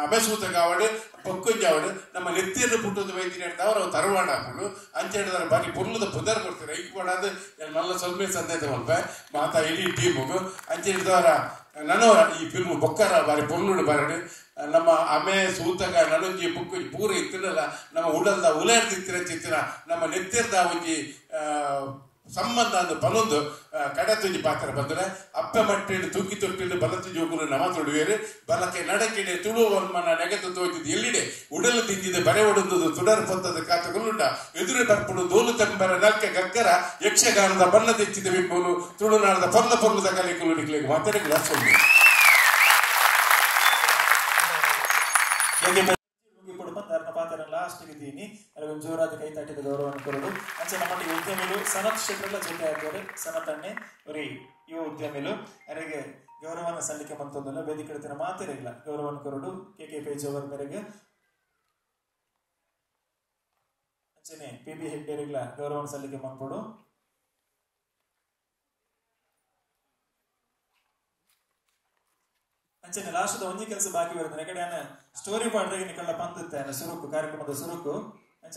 ಅಬಸೂತ ಕಾವಡು ಪಕ್ಕೊಂಜಾವಡು ನಮ್ಮ ನೆತ್ತಿಯನ್ನು ಪುಟ್ಟದ ವೈದ್ಯ ಹೇಳ್ತಾವ್ರು ಅವು ತರವಾಡ ಹಾಕೊಂಡು ಅಂಚೆ ಹೇಳಿದಾರೆ ಬಾರಿ ಪೊರ್ಲದ ಪುದರ್ ಕೊಡ್ತಾರೆ ಐಕ್ ಕೊಡೋದು ಮಲ್ಲ ಸ್ವಲ್ಪ ಸಂದೇಶ ಮಲ್ಪ ಮಾತಾ ಇಡೀ ಟೀಮುಗು ಅಂಚೆ ಹಿಡಿದವರ ನನವರ ಈ ಫಿಲ್ಮ್ ಬೊಕ್ಕರ ಬಾರಿ ಪೊರ್ಲುಡು ಬಾರಿ ನಮ್ಮ ಅಮೆ ಸೂತಕ ನಡುಂಜಿ ಬುಕ್ಕು ಪೂರ ಇತ್ತಿರಲ್ಲ ನಮ್ಮ ಉಡಲ್ದ ಉಲೇರ್ದಿತ್ತಿರ ಚಿತ್ತಿನ ನಮ್ಮ ನೆತ್ತಿರ್ದ ಒಂಜಿ ಸಂಬಂಧ ಅಂದು ಪನೊಂದು ಕಡತುಂಜಿ ಪಾತ್ರ ಬಂದರೆ ಅಪ್ಪೆ ಮಟ್ಟಿಡು ತೂಕಿ ತೊಟ್ಟಿಡು ಬಲತ್ತು ಜೋಗುಲು ನಮ ತೊಡುವೇರು ಬಲಕ್ಕೆ ನಡಕಿಡೆ ತುಳು ಮನ ನೆಗತು ತೋಜಿದ್ದು ಎಲ್ಲಿಡೆ ಉಡಲು ತಿಂದಿದೆ ಬರೆ ಒಡಂದುದು ತುಡರ್ ಪೊತ್ತದ ಕಾತುಗುಲುಂಡ ಎದುರೆ ಬರ್ಪುಡು ದೋಲು ತಂಬರ ನಲ್ಕೆ ಗಗ್ಗರ ಯಕ್ಷಗಾನದ ಬಣ್ಣ ತೆಚ್ಚಿದ ಬಿಂಬುಲು ತುಳುನಾಡದ ಪೊರ್ಲ ಪೊರ್ಲದ ಕಲೆಕುಲು ನಿಕ್ಲೆಗ್ ಮಾತಾಡಿಗಳ ಸೊಲ್ಲು. ಲಾಸ್ಟ್ ಇದ್ದೀನಿ ಒಂದು ಜೋರಾದ ಕೈ ತಾಟಿದ ಗೌರವವನ್ನು ಕೊಡೋದು. ಅಂಚೆ ನಮ್ಮೊಟ್ಟಿಗೆ ಉದ್ಯಮಿಲು ಸನತ್ ಶೆಟ್ಟರ್ಲ ಜೊತೆ ಆಗ್ತಾರೆ. ಸನತ್ ಅಣ್ಣೆ ಅವರಿ ಯುವ ಉದ್ಯಮಿಲು ಅವರಿಗೆ ಗೌರವವನ್ನು ಸಲ್ಲಿಕೆ ಮಂತೊಂದಲ್ಲ ವೇದಿಕೆ ಇಡ್ತಿನ ಮಾತಿರಲಿಲ್ಲ ಗೌರವವನ್ನು ಕೊರಡು ಕೆ ಕೆ ಪೇಜವರ್ ಮೇರೆಗೆ ಅಂಚೆನೆ ಪಿ ಬಿ ಹೆಗ್ಡೆರಿಗ್ಲ ಗೌರವವನ್ನು ಸಲ್ಲಿಕೆ ಮಾಡ್ಕೊಡು. ಅಂಚನೆ ಲಾಸ್ಟ್ ಒಂಜಿ ಕೆಲಸ ಬಾಕಿ ಬರ್ತದೆ ಕಡೆ ಸ್ಟೋರಿ ಪಾಡ್ದಾಗ ನಿಕಲ್ಲ ಪಂದುತ್ತೆ ಸುರುಕು ಕಾರ್ಯಕ್ರಮದ ಸುರುಕು.